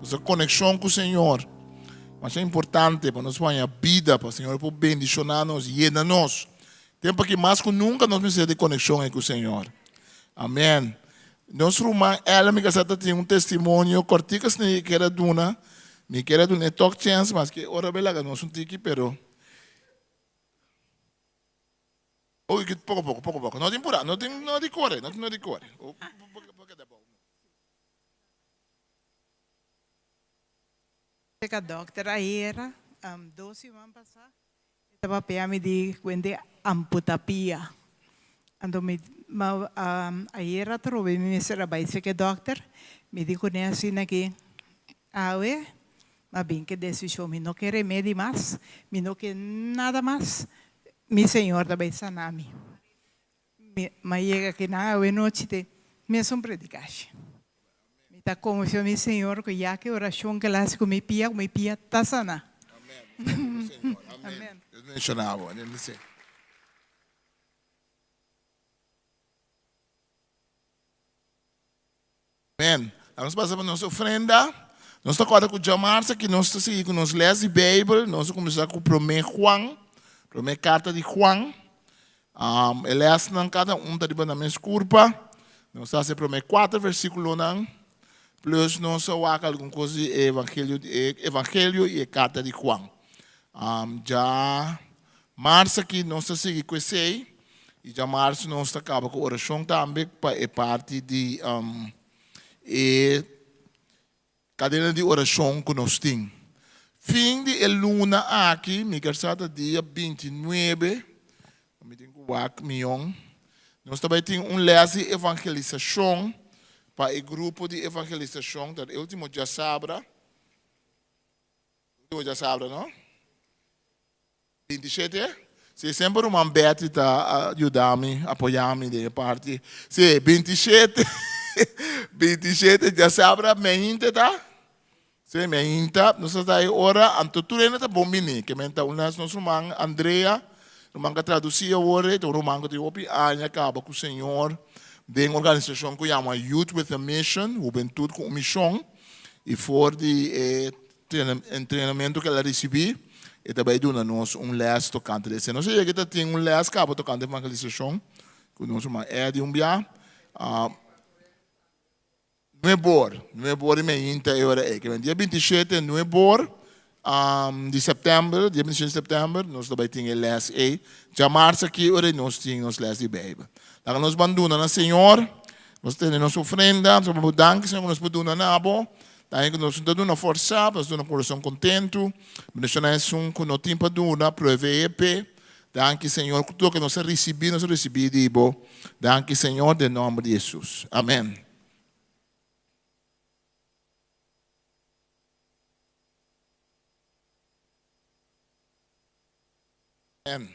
Nos konekshon ku Señor masha importante pa nos haña bida, pa Señor por bendishoná nos, yena nos. Tempu aki mas ku nunka nos mester di konekshon ei ku Señor. Amèn. Nos ruman Ella mi kasá ta tin un testimonio kòrtiku asina e kier a duna. Mi kier a duna e tòg chèns maske ora bo e laga nos un tiki pero Oye poko poko poko poko no tin purá no tin no di kore no tin no di kore. Seka dòkter ayera dos siman pasá e ta papia mi di kuente amputa pia. Anto mi ayera atrobe mi mester a bai seka e dòkter mi di kuné asina ki awe m'a bin ke desishon mi no ke remedi mas mi no ke nada mas mi Señor ta bai sana mi. Mi a yega akinan awe nochi te mesun predikashi. Mi ta konfia mi Señor ku ya ki orashon ku el hasi ku mi pia, ku mi pia ta sana. Amen. Dios bendiciona bo. Amen. Laga nos pasa pa nos ofrenda. Nos ta kòrda ku djamarsa aki nos ta sigui ku nos lès di Beibel. Nos a kuminsá ku Promé Juan, Promé Karta di Juan. E lèsnan kada un ta riba nan mes kurpa. Nos ta hasi e promé kuater versíkulonan, plus nos a wak algun kos di e evangelio, e evangelio i e karta di Juan. Djamars aki nos ta sigui ku esei. I djamars nos ta kaba ku orashon tambe pa e parti di e kadena di orashon ku nos tin. Fin di e luna aki, mi ker sa ta dia 29, mi tin ku wak mion, nos ta bai tin un lès di evangelisashon pa e grupo di evangelisashon, ta e ultimo djasabra, ultimo djasabra no? 27? Si, semper ruman Betty ta yuda mi, apoya mi den e parti. Si, 27, 27 djasabra meinta ta? Si, meinta, nos ta e ora, anto tur hende ta bon bini. Ke men ta un les nos ruman Andrea, ruman ka tradusi awor, ta un ruman ku tin hopi aña kaba ku Señor den organisashon ku yama Youth with a Mission, Hubentud ku un Mishon, i for di e Entrenamentu ku el a risibí, e ta bai duna nos un lès tokante di esei. Nos a yega ta tin un lès kaba tokante evangelisashon ku nos ruman Eddie un bia. Nuebor, nuebor i meinta e ora ei. Ke men dia 27 nuebor di sèptèmber, dia 27 di sèptèmber, nos ta bai tin e lès ei. Djamars aki ora ei nos tin nos lès di Beibel. Laga nos ban duna na Señor, nos tene nos ofrenda, nos ta bo danki Señor ku nos por duna na bo. Tambe ku nos no ta duna forsá, nos ta duna kurason kontentu. Bendishoná esun ku no tin pa duna, proveé p'e. Danki Señor ku tur loke nos a risibí, nos a risibí di bo. Danki Señor den nòmber di Hesus. Amèn. Amèn.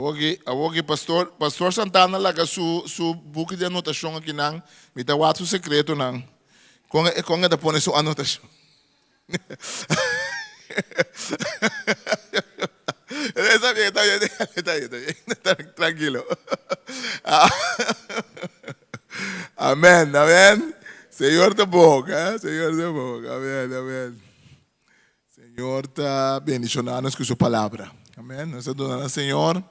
Awor awor ki pastor, pastor Santana laga su, su buki di anotashon akinan, mi ta wak su sekretonan. Kon e, kon e ta pone su anotashon. Está bien, está bien, está bien, está bien. Trankilo. Amèn, amèn. Señor ta bon, eh? Señor ta bon. Amèn, amèn. Señor ta bendiciona nos cu su palabra. Amen. Nos ta duna na Señor.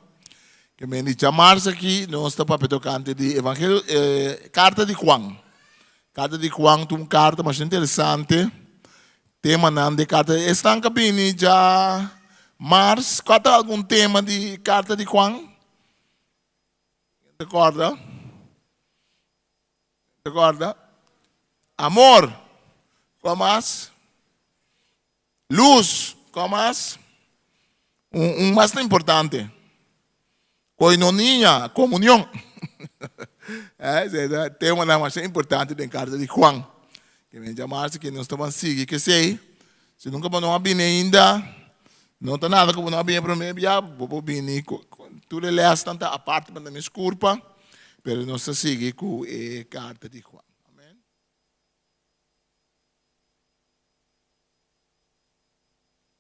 Que men di djamars aki nos ta papia tocante di evangelio, eh, carta di Juan. Carta di Juan ta un carta mas interesante. Temanan di carta. Esnan ka bini dja mars, cua ta algun tema di carta di Juan? Recorda? Recorda? Amor. Cua mas? Luz. Cua mas? Un, un mas importante. Koinonia, comunion. eh, ese tema na mas importante den carta di Juan. Que men llamarse que nos estaban sigui que sei. Si nunca bo no a bini ainda, no ta nada ku bo no a bini promé bia, bo por bini ku tur e lèsnan ta aparte pa nan mes kurpa, pero nos ta sigui ku e karta di Juan. Amen.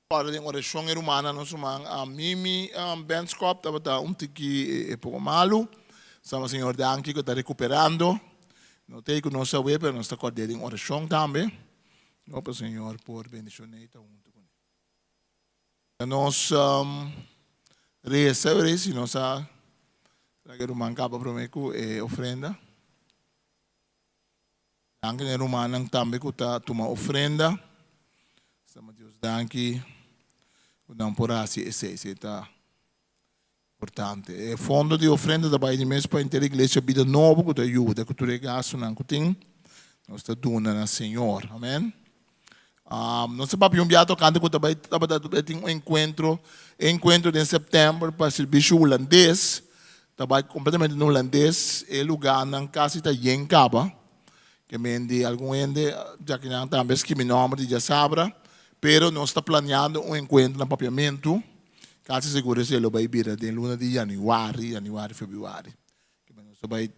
Ora den orashon e rumannan, nos ruman Mimi Benskop tabata un tiki e poko malu. Sama Señor danki ku ta rekuperando. No ta ei ku nos awe, pero nos ta kòrd'é den orashon tambe. No, pa Señor por bendishon'é i ta huntu kuné. Ta nos resa ora si nos a laga e ruman kaba promé ku e ofrenda. Danki na e rumannan tambe ku ta tuma ofrenda. Sama Dios danki ku nan por hasi esei. Esei ta importante. E fondo di ofrenda ta bai di mes pa henter Iglesia Bida Nobo ku ta yuda ku tur e gastunan ku tin. Nos ta duna na Señor. Amen. Nos ta papia un bia tokante ku ta bai tabata tin un enkuentro, e enkuentro den sèptèmber pa sirbisio hulandes. Ta bai kompletamente na hulandes. E lugánan kasi ta yen kaba. Ke men di algun hende djaki nan tambe a skibi nòmber di djasabra. Pero nos ta planeando un enkuentro na papiamentu. Casi sigur esei lo bai bira den luna di januari, januari, februari. Kiba nos ta bai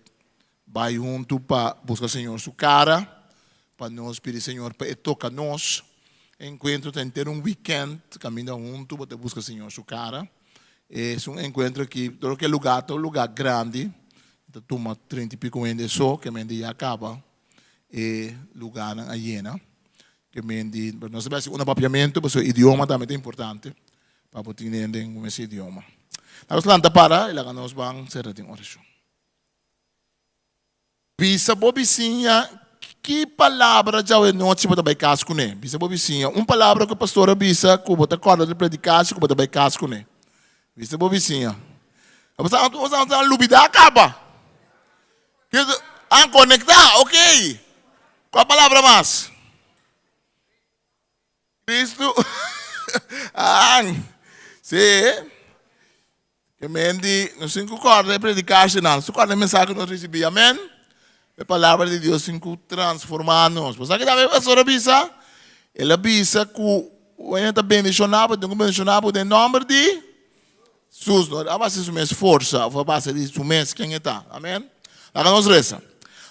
bai huntu pa busca Señor su cara, pa nos pidi Señor pa e toca nos. E encuentro ta henter un weekend caminda huntu bo ta busca Señor su cara. Es un encuentro aki, dor cu e lugar ta un lugar grandi, ta tuma trinta y pico hende so, ke men di ya caba e lugarnan a yena. Ke men di, pero nos ta bai hasi un papiamentu, pasobra idioma tambe ta importante pa bo tin hende den mes idioma. Nos lanta para i laga nos ban sera den orashon. Bisa bo bisiña ki palabra djawe nochi bo ta bai kas kuné. Bisa bo bisiña un palabra ku e pastor a bisa ku bo ta kòrda di predikashi ku bo ta bai kas kuné. Bisa bo bisiña. Bo sa bo sa lubidá kaba. An konektá, ok. Kua palabra mas? Cristo. An. Sí. Ke men di, nos tin ku kòrda e predikashinan, nos tin ku kòrda e mensahe ku nos risibí. Amèn. E palabra di Dios tin ku transformá nos. Bo sa ke tambe e pastor a bisa? El a bisa ku wen e ta bendishoná bo, e tin ku bendishoná bo den nòmber di Sus. No a base di su mes forsa òf a base di su mes ken e ta. Amèn. Laga nos resa.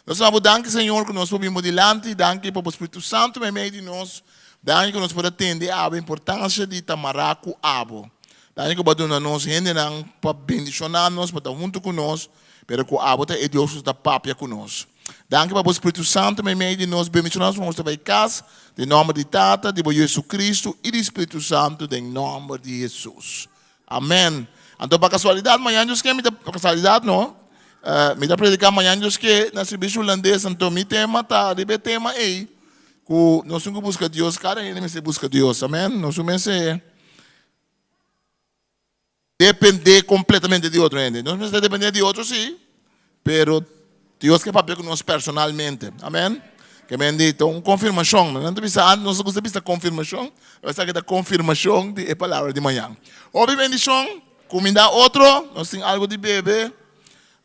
Nos ta bo danki, Señor, ku nos por bin bo dilanti. Danki pa bo Spiritu Santu meimei di nos. Danki ku nos por a tende abo e importansia di ta mará ku abo. Danki ku bo a duna nos hendenan pa bendishoná nos, pa ta huntu ku nos, pero ku abo ta e Dios ku ta papia ku nos. Danki pa bo Spiritu Santu meimei di nos. Bendishoná nos pa nos ta bai kas. Den nòmber di Tata, di bo Yu Jesucristo i di Spiritu Santu, den nòmber di Jesus. Amen. Anto pa kasualidat mañan Dios ke mi ta, pa kasualidat no, mi ta prediká mañan Dios ke na sirbishi hulandes, anto mi tema ta riba e tema ei ku nos tin ku buska Dios, kada hende mester buska Dios, amen, nos no mester depende kompletamente di otro hende, nos mester depende di otro si, Pero Dios ke papia ku nos personalmente. Amen. Ke men di ta un konfirmashon. Men ta bisa antes nos ta gusta bisa konfirmashon, pero esaki ta konfirmashon di e palabra di mañan. Hopi bendishon, kumindá otro, nos tin algu di bebe,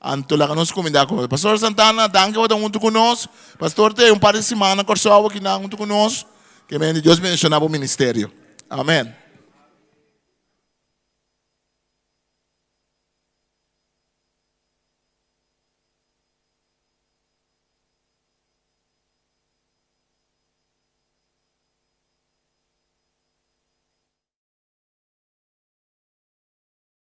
anto laga nos kumindá ku otro. Pastor Santana, danki pa ta huntu ku nos. Pastor te un par di siman na Kòrsou akinan huntu ku nos. Ke men di Dios bendishoná bo ministerio. Amen.